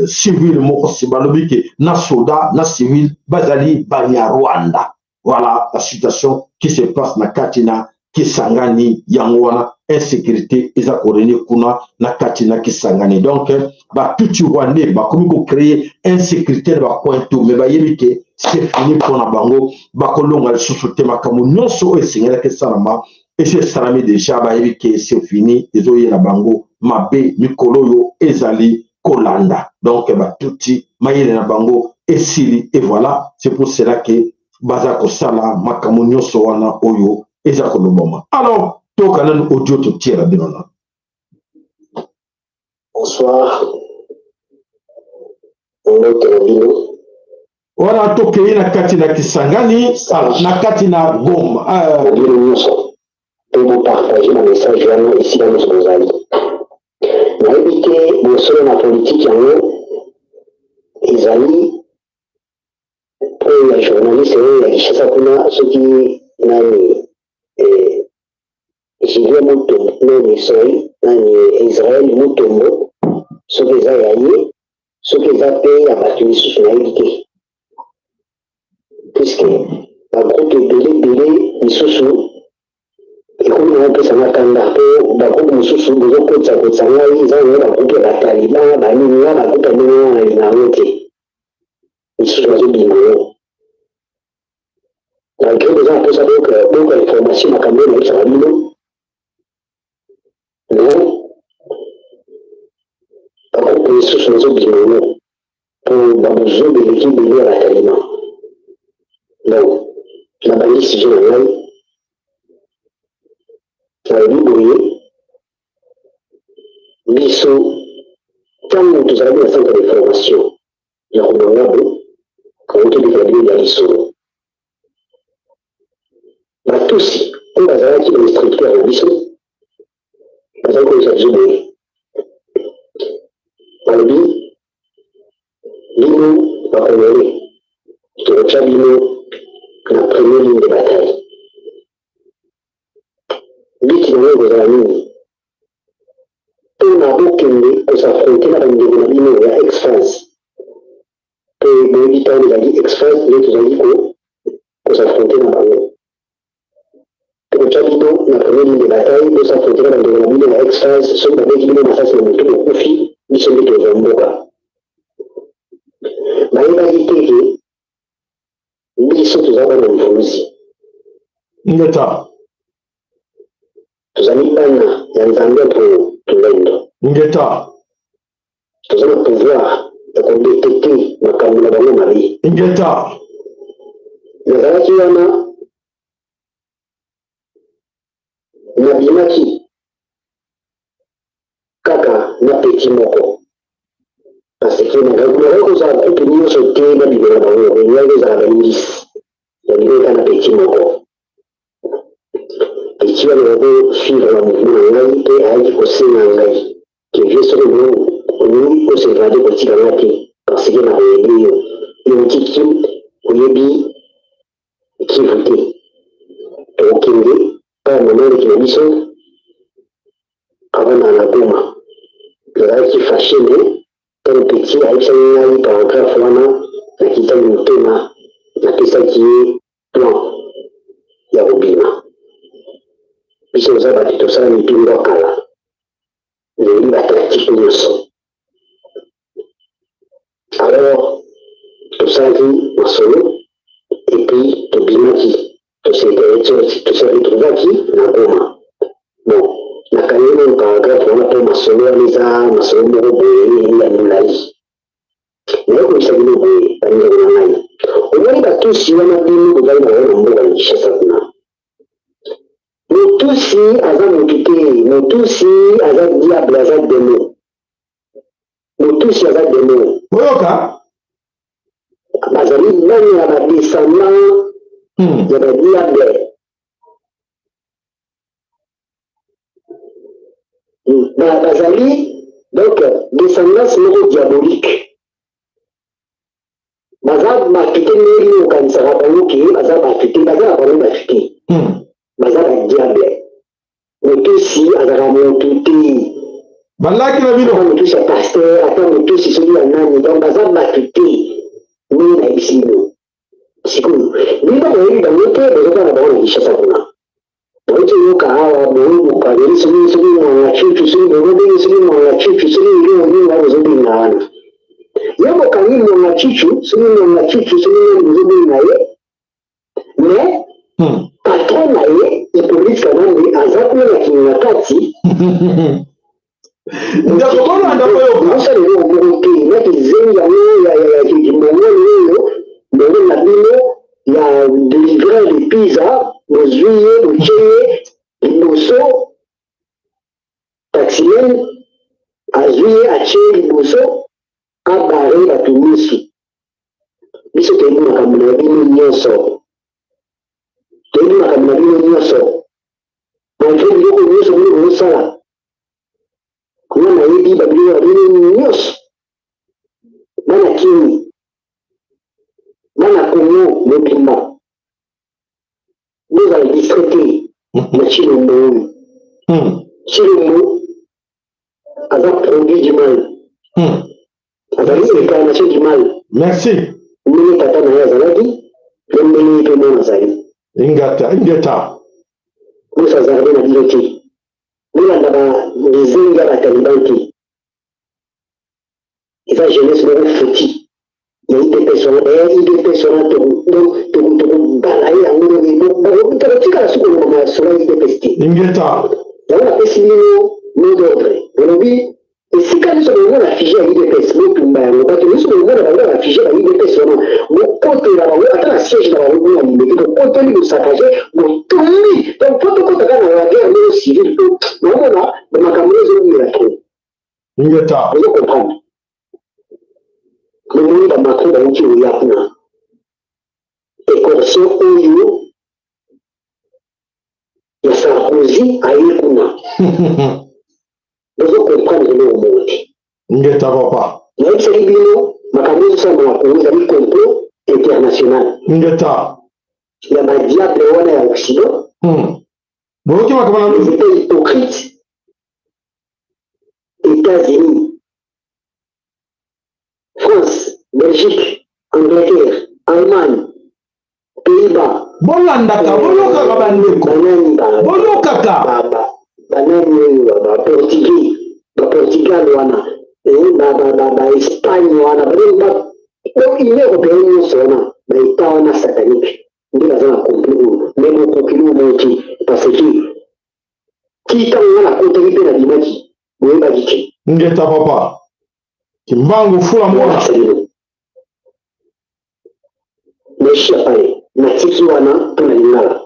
civil moko. Balobi ke na soda na civil bazali Banyarwanda. Voilà la situation qui se passe na kati na Kisangani. Yango wana insécurité eza korégner kuna na kati na Kisangani. Donc batutsi rwandais bakomi kocréer insécurité na bacoin tout, mais bayebi ke c'est fini mpona bango, bakolonga lisusu te. Makambo nyonso oyo esengelaki esalama esi esalami déjà. Bayebi ke c'est fini, ezoyela bango mabe mikolo oyo ezali kolanda. Donc batutsi mayele na bango esili et voilà, c'est pour cela ke baza kosala makambo nyonso wana oyo eza kolobama. Alors toyoka nanu audio totiela bino na Bonsoir. Mbote na bino. Wana tokei na kati na Kisangani, na kati na Goma. Na bino nyonso mpe bopartage na message wana esika nyonso bozali. Nayebi te bosolo na politike yango ezali oyo ya journaliste oyo ya Kinshasa kuna, soki nani, Julien Mutombo, nani, sorry, nani, Israel Mutombo, soki eza ya ye, soki eza mpe ya bato misusu, nayebi te, puisque bagroupe ebele ebele misusu ekomi nango opesanga kanda, mpo bagroupe mosusu bozokotisa kotisa ngai eza nango bagroupe ya bataliban banini. Nga bagroupe ya ndenge wana nalinga yango te. Misusu bazobima yango malgré boza na mposa boyoka information, makambo oyo nayebisaka bino, mais bagroupe misusu nazobima yango mpo babuzoba eleki ebele ya bataliban. Donc nabandi sujet na ngai, nalobi boye: biso ntango tozalaki na centre de formation ya Rumangabo, yango tobikela bino ya lisolo, batusi oyo bazalaki ba instructeur na biso bazali koyebisa biso boye, balobi: "Bino bakongole, tokotya bino na premier ligne de bataille. But nango ekozala nini? Mpona bokende kos'affronter na bandeko na bino ya ex-FAZ." Mpe boyebi, ntango ezali ex-FAZ nde tozali kos'affronter na bango. "Tokotya bino na premier ligne de bataille, bos'affronter na bandeko na bino ya ex-FAZ. Soki babeti bino masasi na motu, bokufi, biso nde tozwa mboka." Bayebaki te ke biso toza bana mvuluzi. Ngeta. Tozali bana ya Nzambe mpo Tulendo. Ngeta. Toza na pouvoir ya kodétecter makambo na bango mabe. Ngeta. Nazalaki wana, nabimaki. kaka na petit moko parce que nakoki kozala groupe nyonso te nabima na bango, nalingaki kozala balingisi, nabimaki kaka na petit moko. Petit wana bako suivre ba mouvement na ngai mpe ayaki kosenga ngai ke vie soki olingi osevade kotika nga te parce que nakoyede yo, yo oti Kin, oyebi Kivu te, tokokende mpa ya mama leki na biso avandaka na Goma. Nazalaki fache mais ntango petit ayebisaki ngai paragraphe wana, nakitaki motema, napesaki ye plan ya kobima. Biso toza bato tosala mipingwa kala, nayebi batactique nyonso. Alors tosalaki masolo et puis tobimaki, tose retrouvaki na Goma. Bon, nakangi nanu paragraphe wana mpo masolo wana eza masolo moko boye ya molai. Naye koyebisa bino boye, bandeko na ngai, omoni batusi wana bino bozali na bango na mboka na Kinshasa kuna, motusi aza motu te, motusi aza diable, aza demo, motusi aza demo. Boyoka, bazali bana ya badescendant ya badiable. Bazali donc descendance moko diabolique, baza bato te ndenge bino okanisaka bango ke baza bato te, baza na bango bato te, baza badiable. Motusi azalaka motu te. Balaki na bino. Ata motusi ya pasteur, ata motusi soki ya nani, donc baza bato te ndenge nayebisi bino. Sikoyo bino boyebi bango te, bozokana na bango na Kinshasa kuna. Bauti oyoka awa boyokokabeli soki soki mwanga cucu, soki bozobenge soki mwanga cucu, soki eloko nini wana bozobenga wana. Ye bokangi mwanga cucu, soki mwanga cucu, soki nani bozobenga ye, mais patron na ye Hippolyte Kanambe aza kuna na Kingakati. Ndeko, bolanda, boyoka. Osala eloko moko te na kizengi yango ya kimongole oyo mongole na bino ya delivreur de pizza, bozwi ye, botie ye liboso, taximen azwi ye, atie ye liboso, abare bato misu. Biso toyebi makambo na bino nyonso, toyebi makambo na bino nyonso, malgré biloko nyonso bino bozosala, nga nayebi babiloko na bino nyonso. Bana Kini, bana Kongo mobimba, bozala distrait te na Tshilombo oyo. Tshilombo aza produit du mal, azali incarnation du mal. Merci. Ndenge tata na ye azalaki, na ndenge ye mpe mwana azali. Ingata, ingeta. Bosazarde na bino te, bolanda bizengi ya bataliban te, eza jeunesse moko foti ya UDPS wana. D'ailleurs UDPS wana tokobala ye yango, tokotikala soki koloba masolo ya UDPS te. Ingeta. Yango napesi bino mot d'ordre, nalobi esika nyonso bomona fige ya UDPS, botumba yango. Bato nyonso bomona bango ya bafige ba UDPS wana, bokotela bango ata na siège na bango kuna Limete, bokoteli, bosakage, botumbi. Donc po tokota kaka na la guerre moko civile, po naomona bamakambo ezobimela trop. Ingeta. Ozo comprendre, bomoni bamacron bauti koya kuna, écortion oyo ya Sarkozy aye kuna, bozo comprendre eloko moko te. Ingeta, papa. Nayebisaki bino makambo ezosalama na Kongo ezali complot international Ingeta. ya badiable wana ya Occident. Boyoki makambo na Les états hypocrites, États-Unis, France, Belgique, Angleterre, Allemagne, Pays-Bas. Bolandaka, boyokaka, bandeko. Banani Boyokaka. Banani oyo, baportugais, baportugal wana, baespagne wana, banani, donc Union européenne nyonso wana, baétat wana satanique nde baza na complot oyo. Mais bokoki moko te, parce que ti ntango nga nakotaki mpe nabimaki, boyebaki te. Ingeta, papa. Kimbangu fula mwana. Olakisa bino meshi ya pale natiki wana mpo na lingala.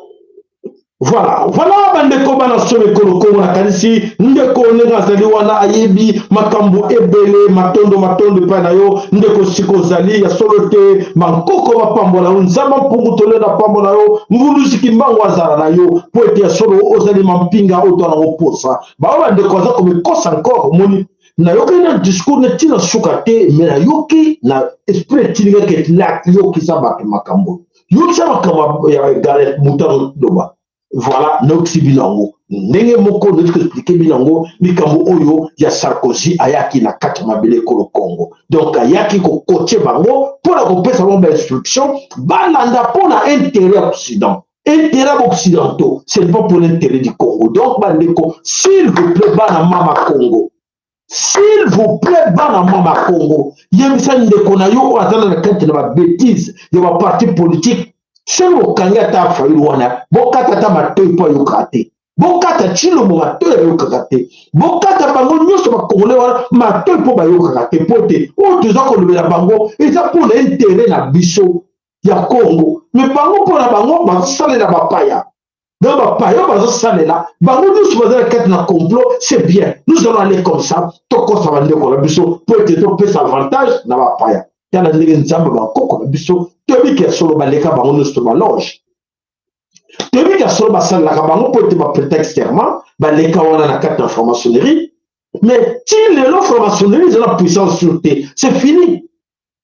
Voilà, voilà bandeko bana solo ekolo Kongo, nakanisi ndeko ndenge azali wana ayebi makambo ebele. Matondo, matondo epai na yo ndeko, sika ozali ya solo te. Bankoko bapambola yo, Nzambe mpungu tolenda pambola yo, Mvuluzi Kimbangu azala na yo, mpo ete ya solo ozali mampinga oyo to nango posa. Bango bandeko baza komikosa encore. Omoni, nayoki na discours na ntina suka te, me nayoki na esprit etindingaki yokisa bato makambo, yokisa makambo ya Gareth moto azoloba. Voilà, nayokisi bino yango ndenge moko nayoti koexpliquer bino yango, likambo oyo ya Sarkozy ayaki na kati ya mabele ekolo Congo. Donc ayaki kokotie bango mpo na kopesa bango bainstruction balanda mpo na intérêt ya Occident, intérêt occidentaux, ce n'est pas pour l'intérêt du Congo. Donc bandeko, s'il vous plaît, bana mama Congo, s'il vous plaît, bana mama Congo, yebisa ndeko na yo oyo aza na kati na babêtises ya baparti politique. Soki bokangi ata Fayulu wana, bokata ata matoi mpo ayokaka te, bokata Tshilombo matoi ayokaka te, bokata bango nyonso bakongole wana matoi mpo bayokaka te, mpo te oyo toza kolobela bango eza mpona intérêt na biso ya Congo. Me bango, mpona bango bazosalela bapaya. Donc bapaya bazosalela bango nyonso, baza na kati na complot. C'est bien, nous allons aller comme ça, tokosa bandeko na biso mpo ete topesa avantage na bapaya. Tala ndenge Nzambe bakoko na biso, toyebi ya solo baleka bango nyonso baloge, toyebi ya solo basalelaka bango mpo ete baprêter serment, baleka wana na kati na franc-maçonnerie. Mais ti lelo franc-maçonnerie eza na puissance sur te. C'est fini,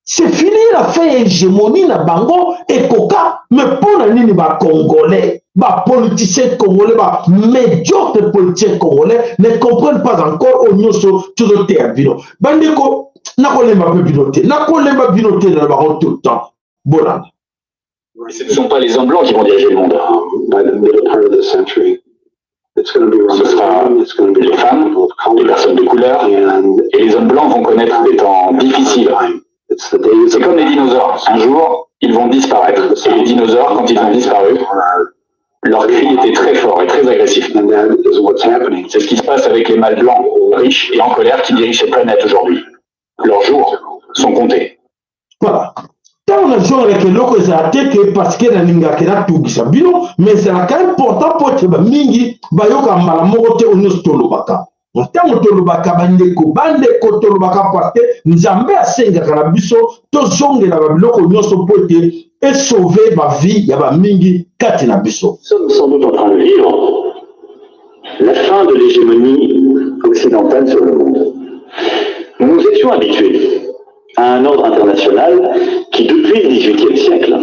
c'est fini, la fin ya hégémonie na bango ekoka. Mais mpo na nini bacongolais, bapoliticien congolais, bamédiocre politicien congolais ne comprennent pas encore oyo nyonso tozoteya bino? Bandeko, nakolemba mpe bino te, nakolemba bino te na bango tout le temps. Bolanda. Ce ne sont pas les hommes blancs qui vont diriger le monde. By the middle part of the century, it's going to be run Ce sera by women, it's going to be les femmes, people of color, les personnes de couleur, and et les hommes blancs vont connaître des temps difficiles. It's the days C'est comme les dinosaures. Un jour, ils vont disparaître. Et les dinosaures, quand ils ont disparu, leur cri était très fort et très agressif. And that is what's happening. C'est ce qui se passe avec les mâles blancs, riches et en colère qui dirigent cette planète aujourd'hui. Leurs jours sont comptés. Voilà, ntango nazongelaka eloko ezala te ke parce que nalingaka natungisa bino, mais ezalaka important mpo ete bamingi bayoka mbala moko te oyo nyonso tolobaka. Ntango tolobaka, bandeko, bandeko, tolobaka parce que Nzambe asengaka na biso tozongela babiloko nyonso mpo ete esauve bavie ya bamingi kati na biso. Nous sommes sans doute en train de vivre la fin de l'hégémonie occidentale sur le monde. Nous nous étions habitués à un ordre international qui, depuis le XVIIIe siècle,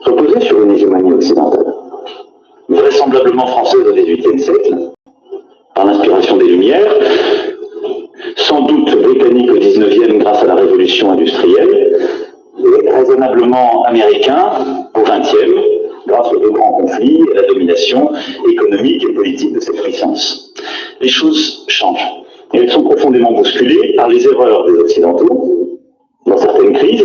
reposait sur une hégémonie occidentale, vraisemblablement française au XVIIIe siècle, par l'inspiration des Lumières, sans doute britannique au XIXe grâce à la révolution industrielle, et raisonnablement américain au XXe grâce aux deux grands conflits et à la domination économique et politique de cette puissance. Les choses changent. Et elles sont profondément bousculées par les erreurs des Occidentaux dans certaines crises,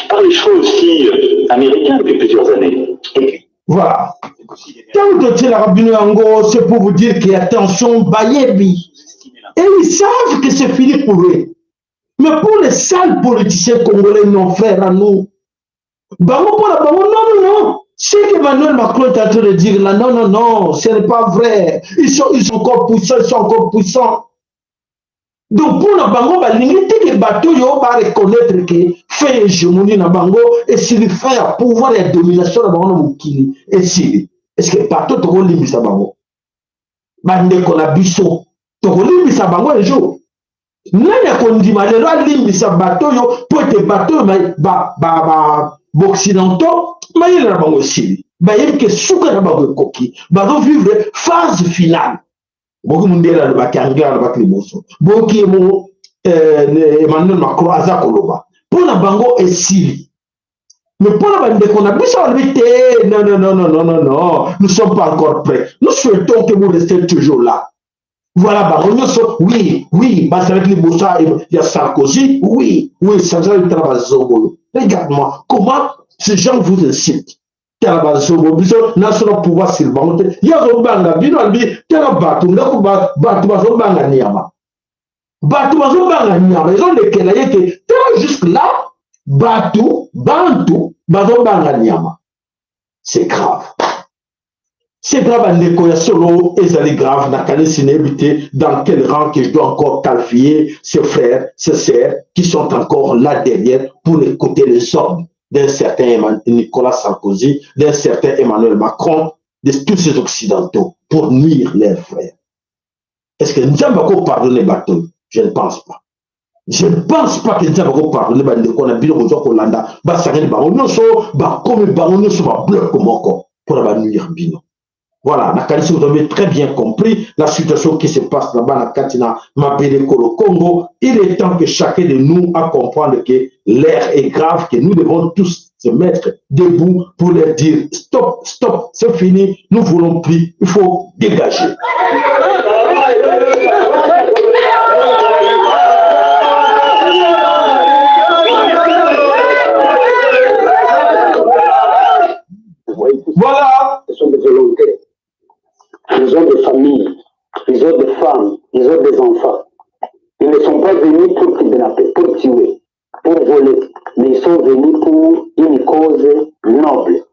par les choix aussi américains depuis plusieurs années. Et puis, Voilà, ntango totielaka bino yango, c'est pour vous dire que attention, bayebi et ils savent que c'est fini pour eux. Mais pour les sales politiciens congolais, nos frères à nous, bango, mpona bango, non, non, non, ce qu'Emmanuel Macron est en train de dire là, non, non, non, ce n'est pas vrai. Ils sont encore puissants, ils sont encore puissants. Donc mpona bango balingi te ke bato oyo bareconnaître ke fin ya hégémonie na bango esili, fin ya pouvoir ya domination na bango na mokili esili. Est ce que bato tokolimbisa bango? Bandeko na biso, tokolimbisa bango un jour? Nani akondima lelo alimbisa bato oyo mpo ete bato oyo baoccidentaux mayele na bango esili, bayebi ke suka na bango ekoki, bazovivre phase finale? Boki mondele alobaki, anglais alobaki liboso, boki ye moko Emmanuel Macron aza koloba mpo na bango esili. Mais mpo na bandeko na biso balobi te: non, non, non, non, non, non, non, nous sommes pas encore prêts, nous souhaitons que vous restez toujours là. Voilà, bango nyonso, oui, bazalaki liboso ya Sarkozy. Oui, Sarkozy, tala bazongo oyo. Regarde-moi comment ces gens vous insultent. Tala bazongo, biso national pouvoir sur bango te. Ye azobanga bino, alobi tala bato ndako, bato bazobanga nyama, bato bazobanga nyama, ezolekela ye ke tala jusque là bato bantu bazobanga nyama. C'est grave. C'est grave, bandeko ya solo, ezali grave. Nakanisi nayebi te dans quel rang que je dois encore qualifier ces frères, ces sœurs qui sont encore là derrière pour écouter les ordres d'un certain Nicolas Sarkozy, d'un certain Emmanuel Macron, de tous ces Occidentaux pour nuire leurs frères. Est-ce que Nzambe ako pardonner bato? Je ne pense pas. Je ne pense pas que Nzambe ako pardonner bandeko na bino kozwa kolanda basangani bango nyonso, bakomi bango nyonso babloc moko mpona banuire bino. Voilà, nakanisi vous avez très bien compris la situation qui se passe là-bas na kati na mabele kolo Congo. Il est temps que chacun de nous a comprendre que l'heure est grave, que nous devons tous se mettre debout pour leur dire stop, stop, c'est fini, nous voulons plus, il faut dégager. Voilà. Ce sont des volontaires. Ils ont des familles, ils ont des femmes, ils ont des enfants. Ils ne sont pas venus pour kidnapper, pour tuer, pour voler, mais ils sont venus pour une cause noble.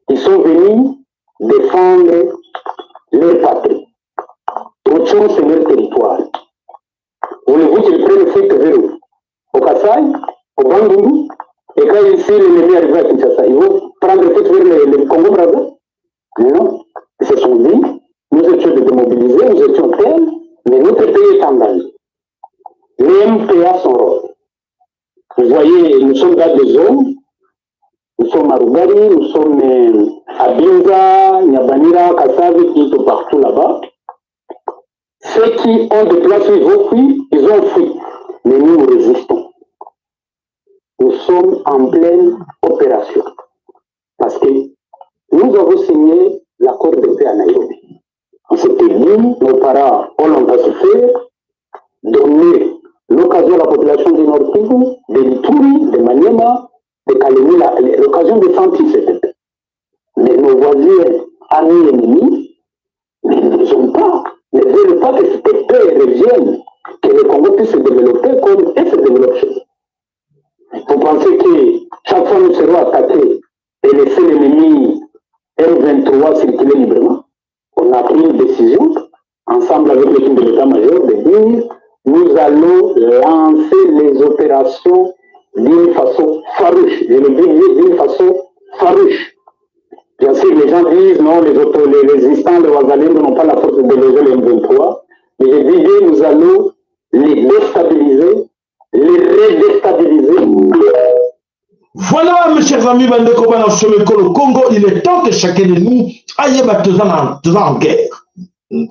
Ils sont venus défendre leur patrie. Rutshuru, c'est leur territoire. Voulez-vous qu'ils prennent fuite vers où? Au Kasaï, au Bandundu? Et quand ici l'ennemi arrive à Kinshasa, ils vont prendre fuite vers le Congo-Brazza? Non. Ils se sont dit, nous étions démobilisés, nous étions tels, mais notre pays est en danger. Les MPA son rôle. Vous voyez, nous sommes dans des zones, nous sommes à Rugari, nous sommes à Binza, Nyabanira, Kassavi, qui sont partout là-bas. Ceux qui ont des places où ils vont fuir, ils ont fui. Mais nous, nous résistons. Nous sommes en pleine opération. Parce que nous avons signé l'accord de paix à Nairobi. On s'était dit, nos parents ont longtemps souffert, donner l'occasion à la population du Nord Kivu, de l'Ituri, de Maniema, de Kalemi, l'occasion de sentir cette paix. Mais nos voisins, amis ennemis, mais ne sont pas, ne veulent pas que cette paix revienne, que le Congo puisse se développer comme elle se développe chez eux. Vous pensez que chaque fois nous serons attaqués et laisser l'ennemi M23 circuler librement? On a pris une décision, ensemble avec l'équipe de l'état-major, de dire nous allons lancer les opérations d'une façon farouche. Je le dis d'une façon farouche. Bien sûr, les gens disent non, les résistants, les Wazalendo n'ont pas la force de déloger les M23. Mais je dis nous allons les déstabiliser, les redéstabiliser. Voilà, mes chers amis, bandeko bana Somekolo Congo, il est temps que chacun de nous aille toza en guerre.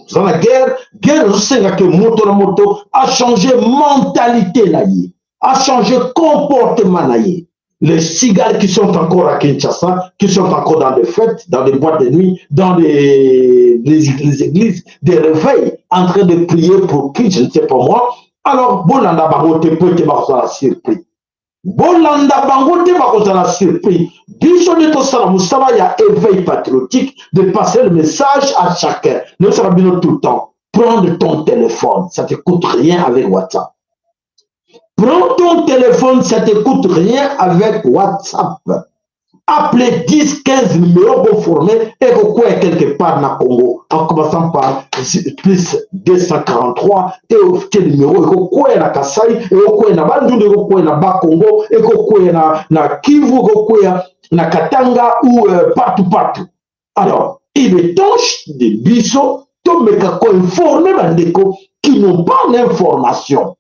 Toza na guerre, guerre ezosenga ke moto na moto a changé mentalité na ye, a changé comportement na ye. Les cigales qui sont encore à Kinshasa, qui sont encore dans des fêtes, dans des boîtes de nuit, dans les églises, des réveils, en train de prier pour qui, je ne sais pas moi. Alors, bolanda bango te po ete bakozala surpris. Bolanda bango te bakozala surpris. Biso nde tosala mosala ya éveil patriotique, de passer le message à chacun. Nous sommes bino tout le temps. Prendre ton téléphone, ça te coûte rien avec WhatsApp. Prends ton téléphone, ça te coûte rien avec WhatsApp. Appelez 10, 15 numéros pour former et quoi quelque part dans le Congo. En commençant par plus 243 et au numéro, et quoi na Kasai, et quoi na Bandundu, et quoi na Bas-Congo, et quoi na Kivu, et quoi na Katanga ou partout, partout. Alors, il est temps de biso, tomeka ko informer bandeko qui n'ont pas d'informations.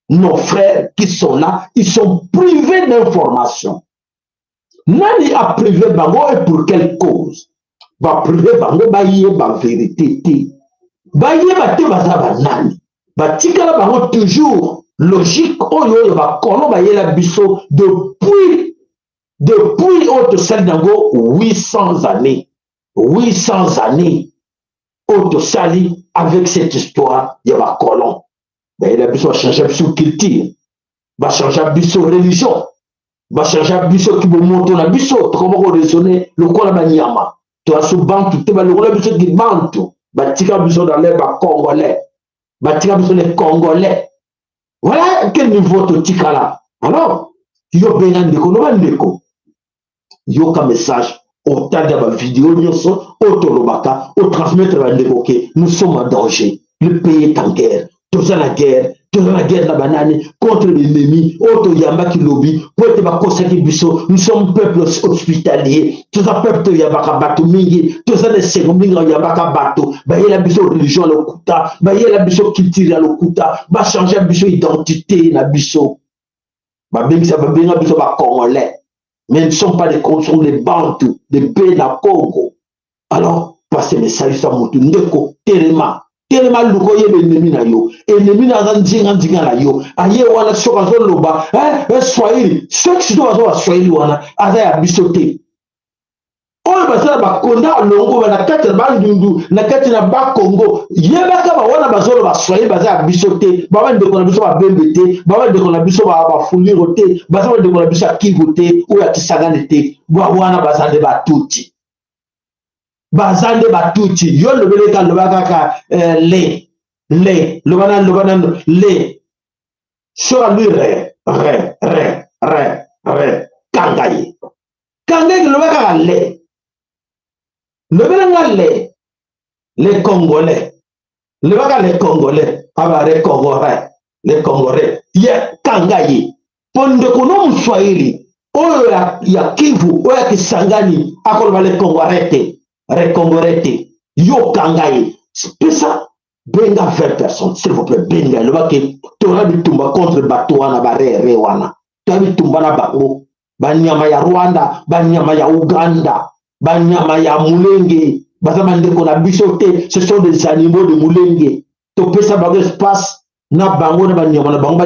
Nos frères qui sont là, ils sont privés d'informations. Nani a privé bango et pour quelle cause? Ba privé bango ba yeba vérité te. Ba yeba te baza ba nani. Ba tikala bango toujours logique oyo oyo ba kono ba yela biso depuis oyo tosali nango 800 années. 800 années oyo tosali avec cette histoire ya ba colon. Ba yela biso ba changer biso culture, ba changer biso religion, ba changer biso kibomoto na biso, tokoma ko raisonner lokola banyama. Toza bantu te, balongola biso ki bantu, batika biso dans les ba congolais, batika biso les congolais. Voilà quel niveau totikala. Alors yo benga ndeko no bandeko, yoka message. Otala bavideo nyonso oyo tolobaka, otransmettre bandeko ke nous sommes en danger, le pays est en guerre, toza na guerre, toza na guerre na banani? Contre l'ennemi oyo toyambaki lobi, po ete bakosaki biso. Nous sommes peuple hospitalier, toza peuple toyambaka bato mingi, toza na esengo mingi oyambaka bato. Bayela biso religion ya lokuta, bayela biso culture ya lokuta, bachange biso identité na biso, babengisa, babenga biso bacongolais, mais ne sont pas des congolais, des Bantu, des Bena Congo. Alors passe message sa motu, ndeko, telema, telema, luka oyeba ennemi na yo. Ennemi na aza nzinga nzinga na yo, aye wana. Soki azoloba eh, swahili, soki sito bazoba swahili wana, aza ya biso te. Oyo baza na bakonda alongo na kati na Bandundu, na kati na Bakongo, yebaka bawana bazoloba swahili, baza ya biso te. Ba bandeko na biso babembe te, ba bandeko na biso bafuliro te, baza bandeko na biso ya Kivu te, oyo ya Kisangani te. Wana baza nde batuti, baza nde batuti. Yo lobeleka, loba kaka eh, le le loba nanu, loba nanu le. Soki alui re re re re re, kanga ye, kanga ye, loba kaka le, lobela nga le, les Congolais, lobaka les Congolais, aba re Congolais, les Congolais ye, kanga ye. Mpo ndeko no moswahili oyo ya Kivu, oyo ya Kisangani, akoloba le Congolais te, re Congolais te. Yo kanga ye, pesa, benga 20 personnes, s'il vous plaît, benga, elobaki toza bitumba contre bato wana, barere wana, toza bitumba na bango, banyama ya Rwanda, banyama ya Uganda, banyama ya Mulenge, baza bandeko na biso te. Ce sont des animaux de Mulenge. Topesa bango espace na bango na banyama na bango,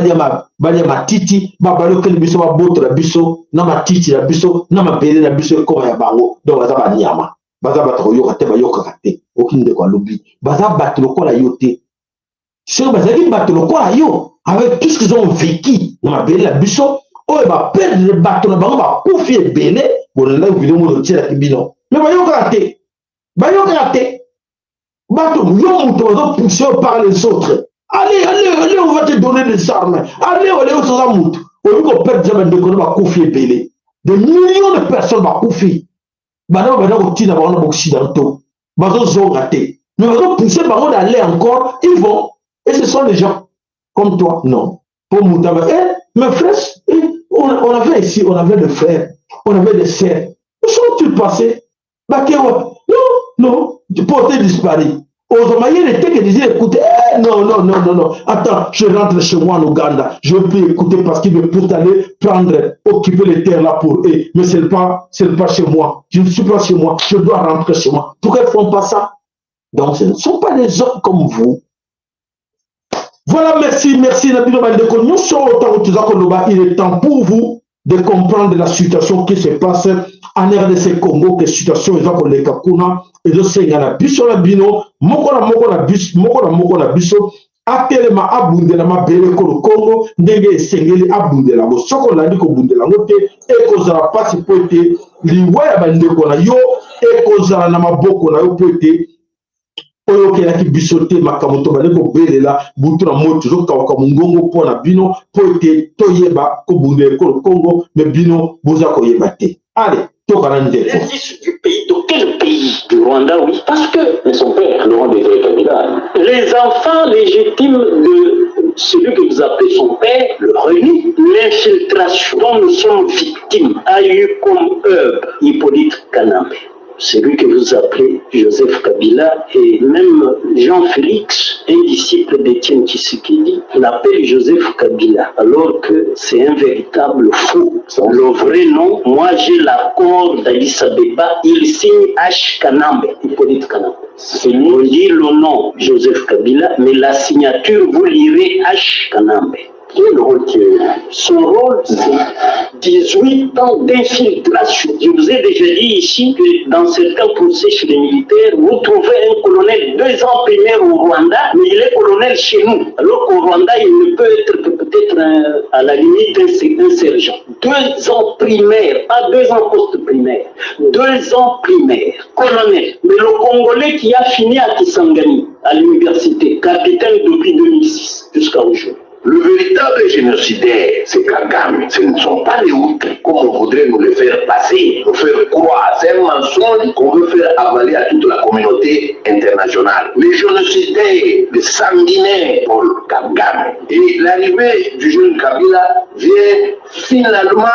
balia matiti, babalokeli biso, babotola biso na matiti na biso, na mabele na biso, ekoma ya bango. Donc baza banyama, baza bato koyoka te, bayokaka te. Oki ndeko alobi baza bato lokola yo te. Soki bazalaki bato lokola yo, avec tout ce qu'ils ont vécu na mabele na biso, oyo baperdre bato na bango, bakufi ebele, bolandaki video moko totielaki bino, mais bayokaka te, bayokaka te. Bato yo moto bazopousse yo par les autres: allez, allez, allez, on va te donner des armes, allez, allez. Ozoza motu oyebi koperdre bandeko na, bakufi ebele, des millions de personnes bakufi. Bana banda kotina bango na baoccidentaux, bazozonga te, mais bazopousse bango d'aller encore, ils vont. Et ce sont des gens comme toi, non? Po moto aba eh, mes frères, eh, on avait ici, on avait des frères, on avait des sœurs, où sont-ils passés? Bakewa non, non, porté disparu. Ozwa mayele te que disait: écoutez, eh, non, non, non, non, non, attends, je rentre chez moi en Ouganda, je peux écouter parce qu'il veut pour aller prendre, occuper les terres là pour eux, mais c'est pas chez moi, je ne suis pas chez moi, je dois rentrer chez moi. Pourquoi ils font pas ça? Donc ce ne sont pas des hommes comme vous. Voilà, merci, merci na bino bandeko nyonso. Ntango toza koloba, il est temps pour vous de comprendre la situation qui se passe en RDC Congo, que situation eza koleka kuna ezosenga na biso na bino, moko na moko na biso, moko na moko na biso atelema, abundela mabele ekolo Kongo ndenge esengeli abundela yango. Soki olandi kobundela yango te, ekozala mpasi, mpo ete liwa ya bandeko na yo ekozala na maboko na yo, mpo ete oyokelaki biso te. Makambo tobandi kobelela butu na moi, tozokauka mongongo mpo na bino, mpo ete toyeba kobundela ekolo Kongo, mais bino boza koyeba te. Ale, tokana ndeko. Du pays. De quel pays? Du Rwanda, oui. Parce que Mais son père, Laurent Désiré Kabila. Les enfants légitimes de celui que vous appelez son père le renie. L'infiltration dont nous sommes victimes a eu comme œuvre Hippolyte Kanambe, celui que vous appelez Joseph Kabila, et même Jean-Félix, un disciple d'Étienne Tshisekedi, l'appelle Joseph Kabila, alors que c'est un véritable faux. Le vrai nom, moi j'ai l'accord d'Addis Abeba, il signe H. Kanambe, Hippolyte Kanambe. C'est lui. On dit le nom Joseph Kabila, mais la signature, vous lirez H. Kanambe. Quel est le rôle que Son rôle, c'est 18 ans d'infiltration. Je vous ai déjà dit ici que dans certains procès chez les militaires, vous trouvez un colonel 2 ans primaire au Rwanda, mais il est colonel chez nous. Alors qu'au Rwanda, il ne peut être que peut-être à la limite un sergent. 2 ans primaire, pas 2 ans post-primaire. 2 ans primaire, colonel. Mais le Congolais qui a fini à Kisangani, à l'université, capitaine depuis 2006 jusqu'à aujourd'hui. Le véritable génocidaire, c'est Kagame. Ce ne sont pas les Hutus, comme on voudrait nous le faire passer, nous faire croire. C'est un mensonge qu'on veut faire avaler à toute la communauté internationale. Les génocidaires, les sanguinaires, Paul Kagame. Et l'arrivée du jeune Kabila vient finalement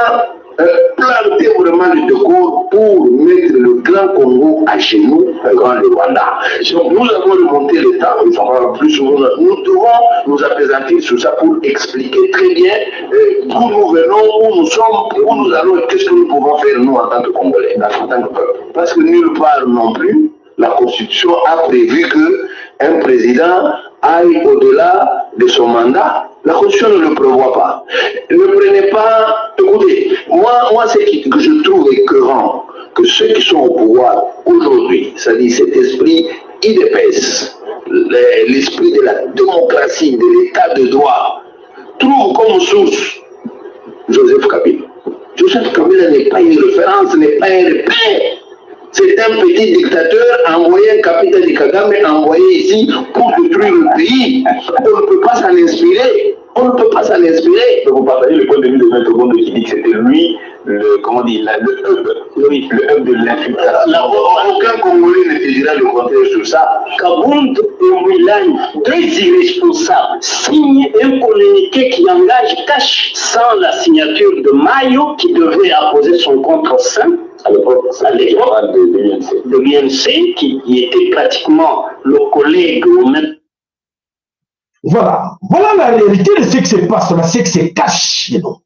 euh, planter vraiment le décor pour mettre le Grand Congo à genoux devant le Rwanda. Donc nous avons remonté le temps, nous en plus souvent. Nous devons nous appesantir sur ça pour expliquer très bien euh, d'où nous venons, où nous sommes, où nous allons et qu'est-ce que nous pouvons faire nous en tant que Congolais, en tant que peuple. Parce que nulle part non plus, la Constitution a prévu que un président aille au-delà de son mandat. La Constitution ne le prévoit pas. Ne prenez pas... Écoutez, moi, moi ce que je trouve écœurant, que ceux qui sont au pouvoir aujourd'hui, c'est-à-dire cet esprit IDPS, l'esprit de la démocratie, de l'état de droit, trouvent comme source Joseph Kabila. Joseph Kabila n'est pas une référence, n'est pas un repère. C'est un petit dictateur envoyé, un capitaine de Kagame envoyé ici pour détruire le pays. On ne peut pas s'en inspirer. On ne peut pas s'en inspirer. Donc vous partagez le point de vue de Maître Bondo qui dit que c'était lui, le, comment dire, le hub, oui, le hub de l'infiltration. Aucun Congolais ne te dira le contraire sur ça. Kabund et Willan, deux irresponsables, signent un communiqué qui engage cash sans la signature de Mayo qui devait apposer son contre-saint. À l'époque, de l'UNC, qui était pratiquement le collègue au même. Voilà. Voilà la réalité de ce qui se passe, ce qui se cache chez nous.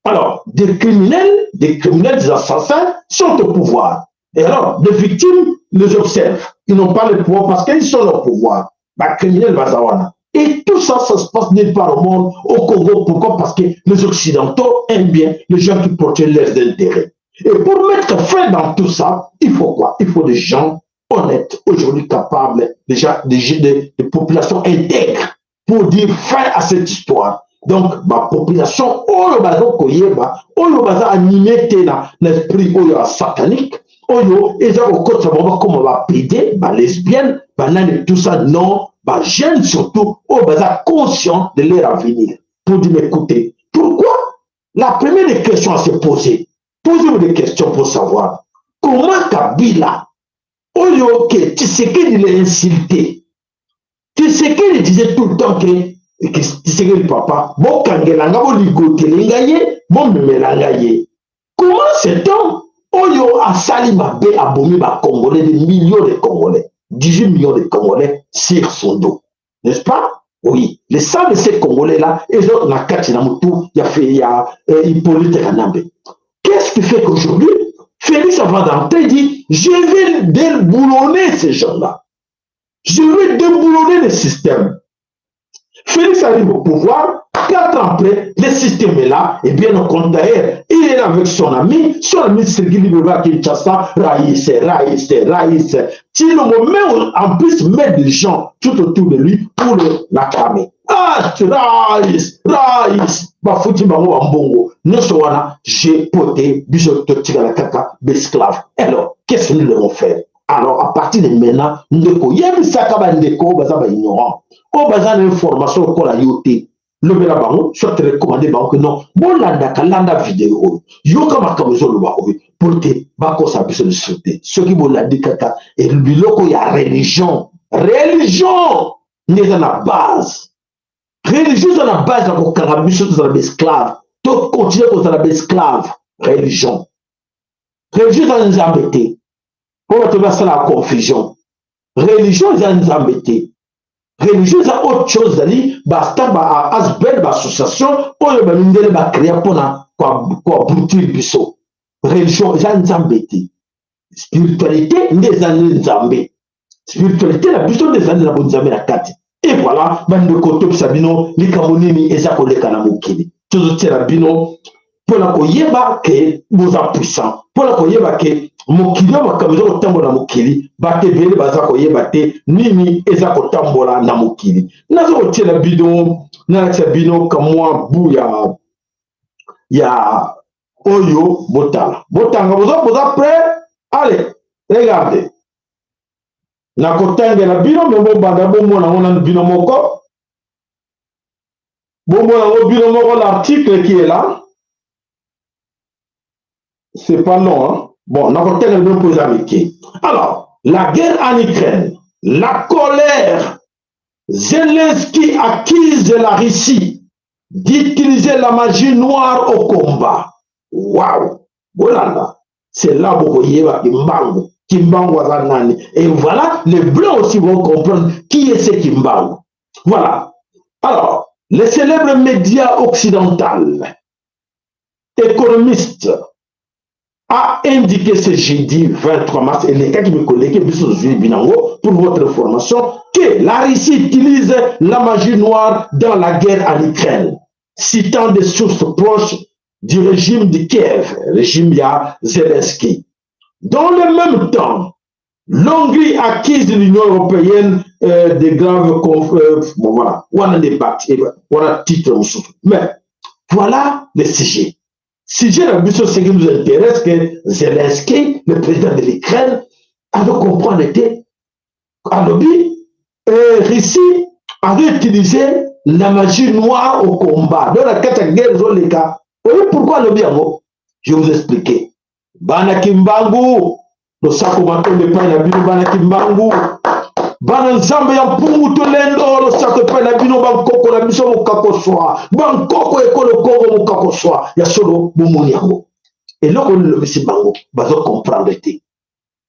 Alors, des criminels, des criminels, des assassins sont au pouvoir. Et alors, des victimes les observent. Ils n'ont pas le pouvoir parce qu'ils sont au pouvoir. Bah, criminel, bazawana. Et tout ça, ça se passe nulle part au monde, au Congo. Pourquoi Parce que les Occidentaux aiment bien les gens qui protègent leurs intérêts. Et pour mettre fin dans tout ça, il faut quoi Il faut des gens honnêtes, aujourd'hui capables, déjà des, des, des populations intègres, pour dire fin à cette histoire. Donc, ma population, oyo baza koyeba, oyo baza animé te na esprit oyo ya satanique, oyo eza kokotisa bango bakoma ba PD, ba lesbiennes, ba nani, tout ça, non, ba jeunes surtout, oyo baza conscient de leur avenir. Pour dire, mais écoutez, pourquoi La première des questions à se poser, posez-vous des questions pour savoir comment Kabila, oyo que Tshisekedi l'a insulté, Tshisekedi disait tout le temps que Tshisekedi papa, bokangela nga, boligotele nga ye, bomemela nga ye. Comment cet homme, oyo asali mabe abomi ba Congolais, des millions de Congolais, 18 millions de Congolais sur son dos, n'est-ce pas? Oui, le sang de ces Congolais-là, ils ont la kati na mutu, ya fait, ya Hippolyte Kanambe. Qu'est-ce qui fait qu'aujourd'hui, Félix avant d'entrer dit, je vais déboulonner ces gens-là. Je vais déboulonner le système. Félix arrive au pouvoir, quatre ans après, le système est là, et bien au contraire, il est là avec son ami, son ami Sergi Libeba Kinshasa, Raïs, Raïs, Raïs. Tshilombo met en plus met des gens tout autour de lui pour l'acclamer. Ah, Raïs, Raïs, bafuti bango mbongo. Nyonso wana, j'ai poté, biso totikala kaka, esclave. Alors, qu'est-ce que nous devons faire? Alors, à partir de maintenant, ndeko, yebisaka ba ndeko, baza ba ignorant. Oyo baza na information lokola yo te. Lobela bango, soit recommander bango que non, bolandaka landa video oyo. Yoka makambo ezoloba oyo pour te bakosa biso lisusu te. Soki bolandi kaka biloko ya religion, religion nde eza na base. Religion eza na base ya kokanga biso tozala ba esclave. To continuer kozala ba esclave. Religion. Religion eza nzambe te. Po bato basala confusion. Religion eza nzambe te. Religion eza autre chose, ezali ba ba asbel ba association oyo ba mindele ba créa mpona koabrutir biso. Religion eza nzambe te. Spiritualité nde eza nde nzambe. Spiritualité na biso nde eza nde na bonzambe na kati. Et voilà, bandeko topesa bino likambo nini eza koleka na mokili. Tozotiela bino mpona koyeba ke boza puissant, mpona koyeba ke mokili oyo makambo eza kotambola na mokili, bato ebele baza koyeba te nini eza kotambola na mokili. Naza kotiela bino, nalakisa bino kamwa bu ya ya oyo botala botanga, boza boza prêt? Allez, regardez, nakotangela bino me bobanda bomona ngo nanu bino moko. Bomona yango bino moko l'article qui est là. C'est pas long, hein? Bon, nakotanga bino mpo eza mike. Alors, la guerre en Ukraine, la colère. Zelensky accuse la Russie d'utiliser la magie noire au combat. Waouh! Bolanda, c'est là bokoyeba Kimbangu. Kimbangu aza nani? Et voilà, les blancs aussi vont comprendre qui est ce Kimbangu. Voilà. Alors, les célèbres médias occidentaux, économistes, a indiqué ce jeudi 23 mars, et les cas qui me collèguent, pour votre information, que la Russie utilise la magie noire dans la guerre en Ukraine, citant des sources proches du régime de Kiev, régime ya Zelensky. Dans le même temps, l'Hongrie accuse l'Union européenne de graves bon voilà, on a débat, voilà titre mosusu. Mais voilà le sujet. Sujet na biso, ce qui nous intéresse, que Zelensky, le président de l'Ukraine, avait comprendre te alobi Russie avait utilisé la magie noire au combat. Donc na kati ya guerre ezoleka oyo, pourquoi alobi yango? Je vous expliquer. Bana Kimbangu, losako matondo epai na bino. Bana Kimbangu, bana Nzambe ya Mpungu Tolendo, losako epai na bino. Bankoko na biso mokakoswa, bankoko ekolo Kongo mokakoswa ya solo, bomoni yango eloko nilobisi bango bazocomprendre te,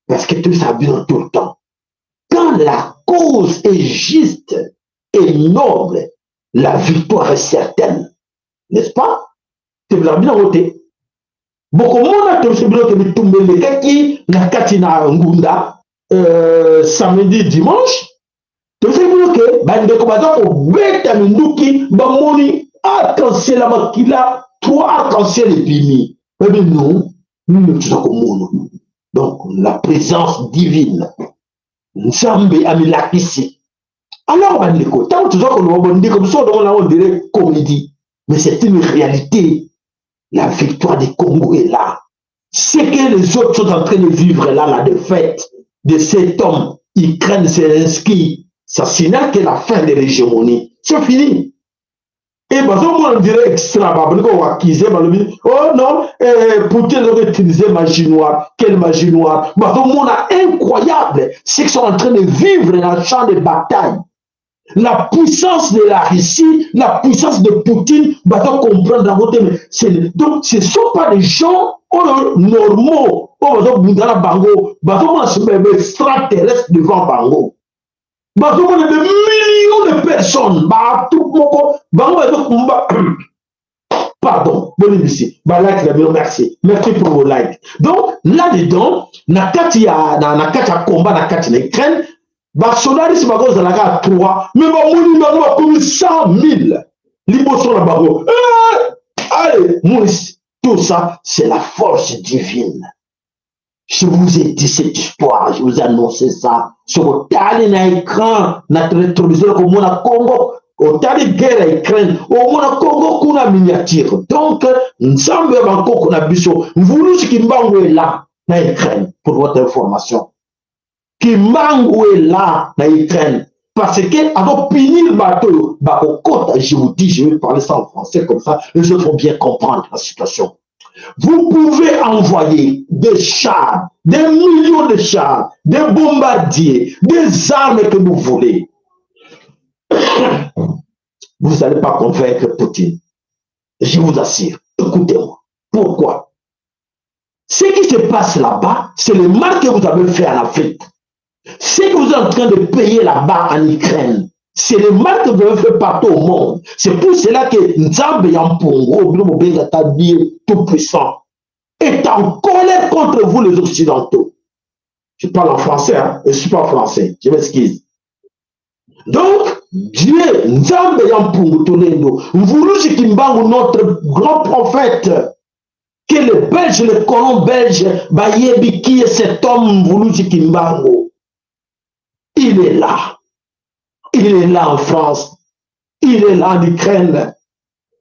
parce que toyebisaka bino tout le temps: quand la cause est juste et noble, la victoire est certaine, n'est-ce pas? Tebelaka bino yango te. Bokomona toyebisi bino ke bitumba elekaki na kati na ngunda samedi, dimanche. Toyebisi bino ke bandeko baza kobeta minduki, bamoni arc-en-ciel ya makila, trois arc-en-ciel ebimi. Bayebi no nini toza komona. Donc la présence divine, Nzambe amilakisi. Alors bandeko, ntango toza koloba, bandeko biso odomona on dirait comédie, mais c'est une réalité. La victoire du Congo est là. Ce que les autres sont en train de vivre là, la défaite de cet homme Ukraine Zelensky, ça signale que la fin de l'hégémonie, c'est fini. Et bazomona dirait extra, babandi koaccuser, balobi: oh non, Poutine azoki utiliser magie noire. Quelle magie noire? Bazomona incroyable ce qu'ils sont en train de vivre dans le champ de bataille, la puissance de la Russie, la puissance de Poutine. Bazo comprendre yango te. Mais donc ce sont pas des gens oyo normaux oyo bazobunda na bango. Bazomona extraterrestre devant bango, bazomona des millions de personnes, batroupe moko bango bazokumba. Pardon, bolimbisi, balike na bino. Merci, merci pour vos likes. Donc là dedans, na kati ya na kati ya combat na kati na Ukraine, basoda russe bakozalaka 3, mais bamoni bango bakomi 100 000 liboso na bango. Allez monisi, tout ça, c'est la force divine. Je vous ai dit cette histoire, je vous ai annoncé ça. Soki otali na écran na rétroviseur, komona Congo, otali guerre ya Ukraine, omona Congo kuna miniature. Donc Nzambe ya bankoko na biso Mvuluzi Kimbangu est là na Ukraine. Pour votre information, Kimbangu est là na Ukraine parce que azopunir bato oyo bakokota. Je vous dis, je vais parler ça en français, comme ça les autres vont bien comprendre la situation. Vous pouvez envoyer des chars, des millions de chars, des bombardiers, des armes que vous voulez. Vous n'allez pas convaincre Poutine. Je vous assure. Écoutez-moi. Pourquoi? Ce qui se passe là-bas, c'est le mal que vous avez fait en Afrique. Ce que vous êtes en train de payer là-bas en Ukraine, c'est le mal que vous avez fait partout au monde. C'est pour cela que Nzambe ya Mpungu, Dieu tout-puissant, est en colère contre vous les Occidentaux. Je parle en français, hein? Je ne suis pas français, je m'excuse. Donc, Dieu, Nzambe ya Mpungu Tolendo, Mvuluzi Kimbangu, notre grand prophète, que les Belges, les colons belges, bayebi qui est cet homme Mvuluzi Kimbangu. Il est là. Il est là en France. Il est là en Ukraine.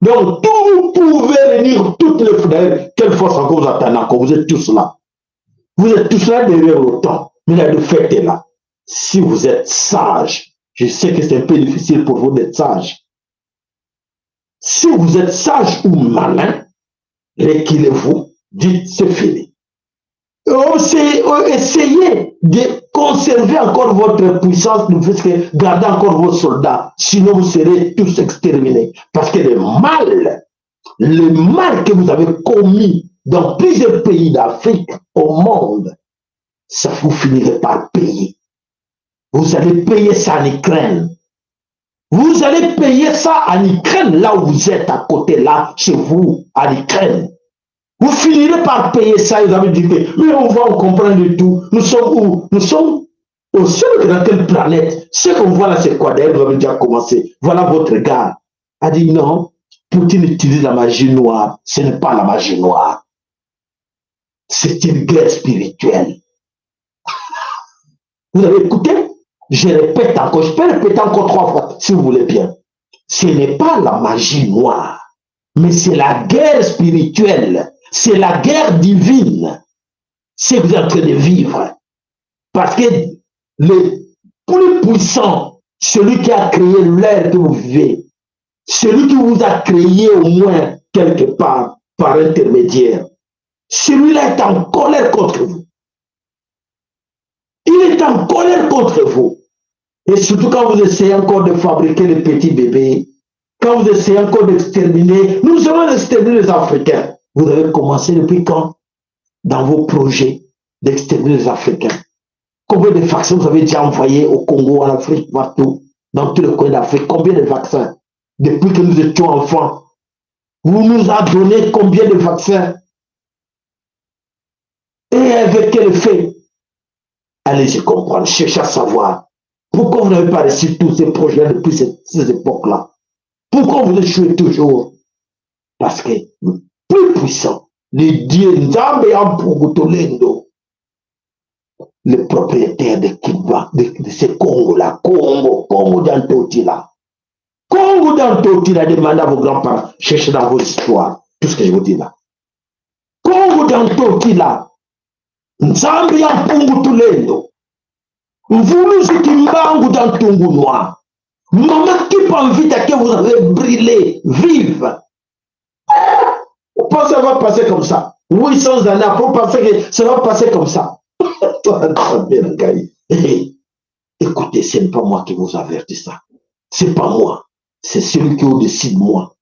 Donc, tout, vous pouvez réunir toutes les forces. Quelle force encore vous attendez encore? Vous êtes tous là. Vous êtes tous là derrière l'OTAN. Mais la défaite est là. Si vous êtes sage, je sais que c'est un peu difficile pour vous d'être sage. Si vous êtes sage ou malin, reculez-vous, dites c'est fini. Essayez de conserver encore votre puissance, ne garder encore vos soldats, sinon vous serez tous exterminés. Parce que le mal, le mal que vous avez commis dans plusieurs pays d'Afrique, au monde, ça vous finirez par payer. Vous allez payer ça en Ukraine. Vous allez payer ça en Ukraine, là où vous êtes à côté, là, chez vous, en Ukraine. Vous finirez par payer ça et vous avez dit que, mais on va en comprendre tout. Nous sommes où? Nous sommes au seul dans quelle planète? Ce qu'on voit là, c'est quoi? D'ailleurs, vous avez déjà commencé. Voilà votre gars. A dit non, Poutine utilise la magie noire. Ce n'est pas la magie noire. C'est une guerre spirituelle. Vous avez écouté? Je répète encore, je peux répéter encore 3 fois, si vous voulez bien. Ce n'est pas la magie noire, mais c'est la guerre spirituelle. C'est la guerre divine. C'est ce que vous êtes en train de vivre. Parce que le plus puissant, celui qui a créé l'air que vous vivez, celui qui vous a créé au moins quelque part par intermédiaire, celui-là est en colère contre vous. Il est en colère contre vous. Et surtout quand vous essayez encore de fabriquer les petits bébés, quand vous essayez encore d'exterminer, nous allons exterminer les Africains. Vous avez commencé depuis quand? Dans vos projets d'exterminer les Africains. Combien de vaccins vous avez déjà envoyés au Congo, en Afrique, partout, dans tous les coins d'Afrique? Combien de vaccins? Depuis que nous étions enfants, vous nous avez donné combien de vaccins? Et avec quel effet? Allez-y comprendre, cherchez à savoir. Pourquoi vous n'avez pas reçu tous ces projets depuis ces époques-là? Pourquoi vous échouez toujours? Parce que le plus puissant, le Dieu Nzambe Mpungu-Tulendo, le propriétaire de Kimba, de ce Congo-là, Congo, Congo d'Antotila. Congo d'Antotila, demandez à vos grands-parents, cherchez dans vos histoires, tout ce que je vous dis là. Congo d'Antotila, Nzambe Mpungu-Tulendo, Mvuluzi Kimbangu d'Antungunwa, Maman qui prend vite à que vous avez brûlé, vive. Vous pensez que ça va passer comme ça? 800 années après, vous pensez que ça va passer comme ça? Écoutez, ce n'est pas moi qui vous avertis ça. Ce n'est pas moi. C'est celui qui est au-dessus de moi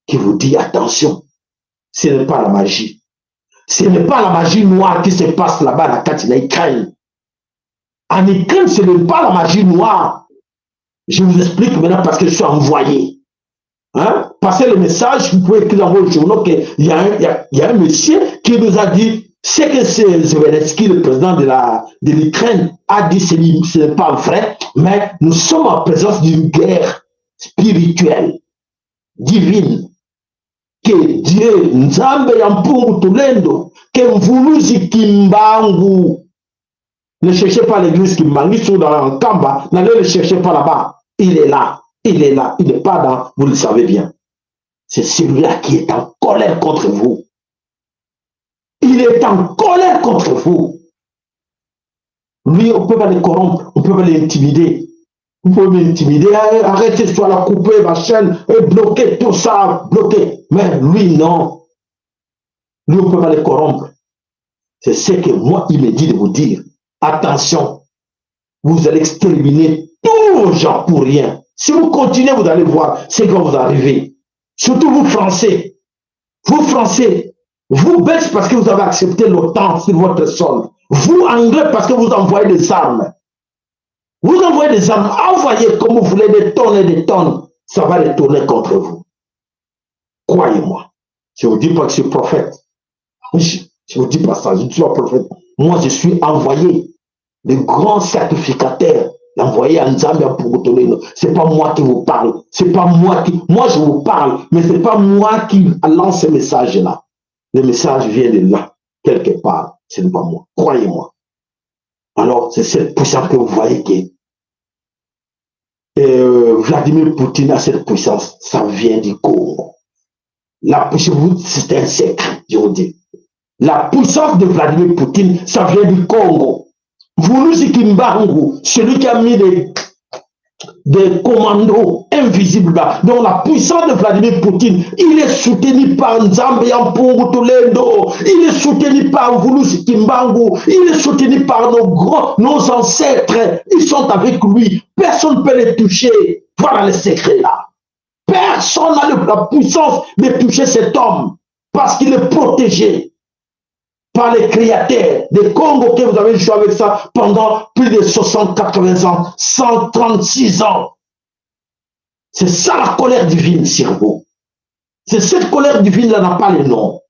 qui vous dit attention. Ce n'est pas la magie. Ce n'est pas la magie noire qui se passe là-bas à la Katina Ukraine. En Ukraine, ce n'est pas la magie noire. Je vous explique maintenant parce que je suis envoyé. Hein? Passez le message, vous pouvez écrire dans vos journaux qu'il y a un monsieur qui nous a dit ce que c'est Zelensky, le président de l'Ukraine, a dit, ce n'est pas vrai, mais nous sommes en présence d'une guerre spirituelle, divine, que Dieu, Nzambe Mpungu-Tulendo, que Mvuluzi Kimbangu, ne cherchez pas l'église Kimbangu, ils sont dans Nkamba, n'allez le chercher pas là-bas. Il est là, il est là, il n'est pas dans, vous le savez bien. C'est celui-là qui est en colère contre vous. Il est en colère contre vous. Lui, on ne peut pas le corrompre, on ne peut pas l'intimider. Vous pouvez m'intimider, arrêtez, soit la couper, ma chaîne, et bloquer tout ça, bloquer. Mais lui, non. Lui, on ne peut pas le corrompre. C'est ce que moi, il me dit de vous dire. Attention, vous allez exterminer tous vos gens pour rien. Si vous continuez, vous allez voir ce qui va vous arriver. Surtout vous Français. Vous Français, vous Belges parce que vous avez accepté l'OTAN sur votre sol. Vous Anglais parce que vous envoyez des armes. Vous envoyez des armes, envoyez comme vous voulez des tonnes et des tonnes. Ça va retourner contre vous. Croyez-moi. Je ne vous dis pas que je suis prophète. Je ne vous dis pas ça, je ne suis pas prophète. Moi, je suis envoyé. Le grand sacrificateur, l'envoyé à Nzambe Mpungu-Tulendo. Ce n'est pas moi qui vous parle. C'est pas moi qui. Moi, je vous parle, mais ce n'est pas moi qui lance ce message-là. Le message vient de là, quelque part. Ce n'est pas moi. Croyez-moi. Alors, c'est cette puissance que vous voyez que Vladimir Poutine a cette puissance. Ça vient du Congo. La puissance, c'est un secret, je vous dis. La puissance de Vladimir Poutine, ça vient du Congo. Mvuluzi Kimbangu, celui qui a mis des Des commandos invisibles. Donc la puissance de Vladimir Poutine, il est soutenu par Nzambe Yampungu Tolendo, il est soutenu par Vulusi Kimbangu, il est soutenu par nos grands, nos ancêtres. Ils sont avec lui. Personne ne peut les toucher. Voilà le secret là. Personne n'a la puissance de toucher cet homme parce qu'il est protégé par les créateurs des Congo que vous avez joué avec ça pendant plus de 60, 80 ans, 136 ans. C'est ça la colère divine sur vous. C'est cette colère divine-là n'a pas le nom.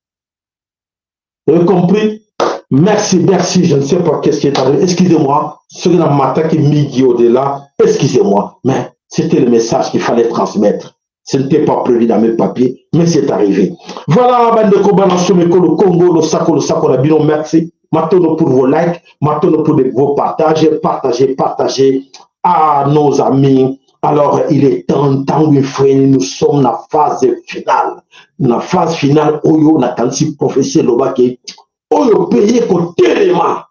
Vous avez compris? Merci, merci. Je ne sais pas qu'est-ce qui est arrivé. Excusez-moi. Ce qui m'attaque midi au-delà, excusez-moi. Mais c'était le message qu'il fallait transmettre. Ce n'était pas prévu dans mes papiers, mais c'est arrivé. Voilà, Bandeko Banassomeko, le Congo, le Sako, le Sako, la Bino, merci. Maintenant pour vos likes, maintenant pour vos partages, partagez, partagez à nos amis. Alors, il est temps, temps, nous sommes dans la phase finale. Dans la phase finale, oyo, na kansi prophétie, lobaki, oyo pays kotelema.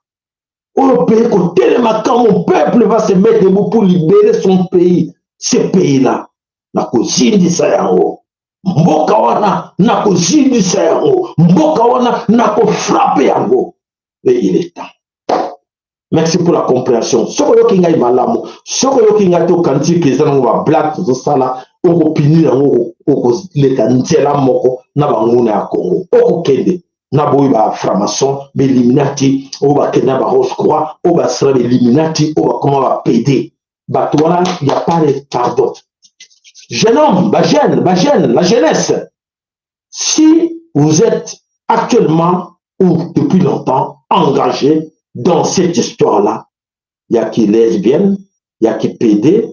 Oyo pays kotelema quand mon peuple va se mettre debout pour libérer son pays, ce pays-là. Nakozindisa yango mboka wana, nakozindisa yango mboka wana, nakofrappe yango. Et il est temps. Merci pour la compréhension. Soki oyoki ngai malamu, soki oyoki ngai te, okanisi ke eza nango bablague tozosala, okopini yango, okoleka nzela moko na banguna ya Congo, okokende na boyi bafranc-maçon, bailluminati oyo bakende na barose croix, oyo basala bailluminati, oyo bakoma bapd bato wana, ya pas de pardon. Jeune homme, bajeune, bajeune, la jeunesse, si vous êtes actuellement ou depuis longtemps engagé dans cette histoire-là, il y a qui lesbienne, il y a qui PD,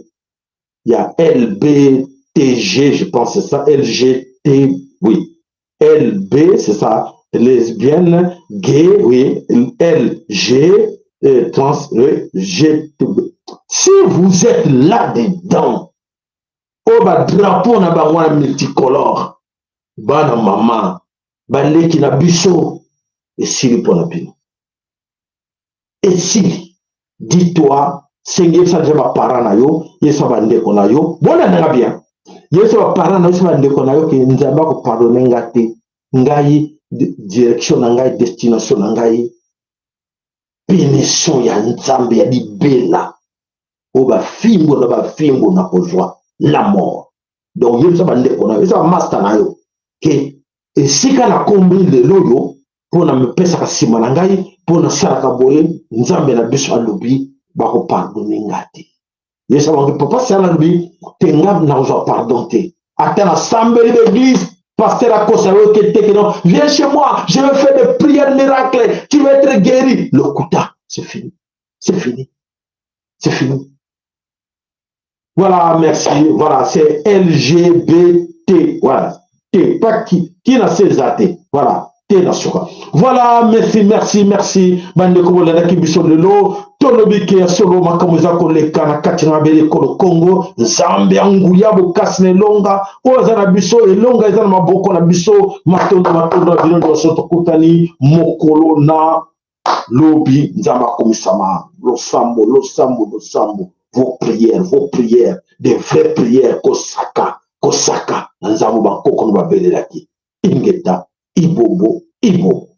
il y a LBTG, je pense c'est ça, LGT, oui, LB, c'est ça, lesbienne, gay, oui, LG, trans, oui, G. Si vous êtes là-dedans, oyo badrapeau na bango wana multicolore, bana mama, baleki na biso, esili mpo na bino, esili. Dis-toi, senge yebisa deja baparent na yo, yebisa bandeko na yo, bolandanga bien, yebisa baparent na yo, yebisa bandeko na yo ke Nzambe akopardonne nga te. Ngai direction na ngai, destination na ngai, punition ya Nzambe ya libela, oyo bafimbo na bafimbo, na kozwa la mort. Donc yebisa bandeko na yo, yebisa bamaster na yo ke esika nakombi lelo oyo mpo na mipesaka nsima na ngai, mpo nasalaka boye, Nzambe na biso alobi bakopardonne nga te. Yebisa bango, papa Sala alobi te, nga nakozwa pardon te, ata nasambeli baeglise, pasteur akosa yo ke te, ke non, viens chez moi, je vais faire des prières miracles, tu vas être guéri. Lokuta, c'est fini, c'est fini, c'est fini. Voilà, merci. Voilà, c'est LGBT. Voilà. T, pas qui, qui n'a césar T. Voilà. T na suka. Voilà, merci, merci, merci. Bandeko bolandaki biso lelo, tolobi ke ya solo makambo eza koleka na kati na mabele ekolo Congo. Nzambe ya nguya, bokasi na elonga oyo aza na biso, elonga eza na maboko na biso. Matondo, matondo na bino nyonso. Tokutani mokolo na lobi. Nzambe akomisama. Losambo, losambo, losambo, vos prières, vos prières, des vraies prières, kosaka, kosaka na Nzambe bankoko no babelelaki. Ingeta, ibobo, ibobo.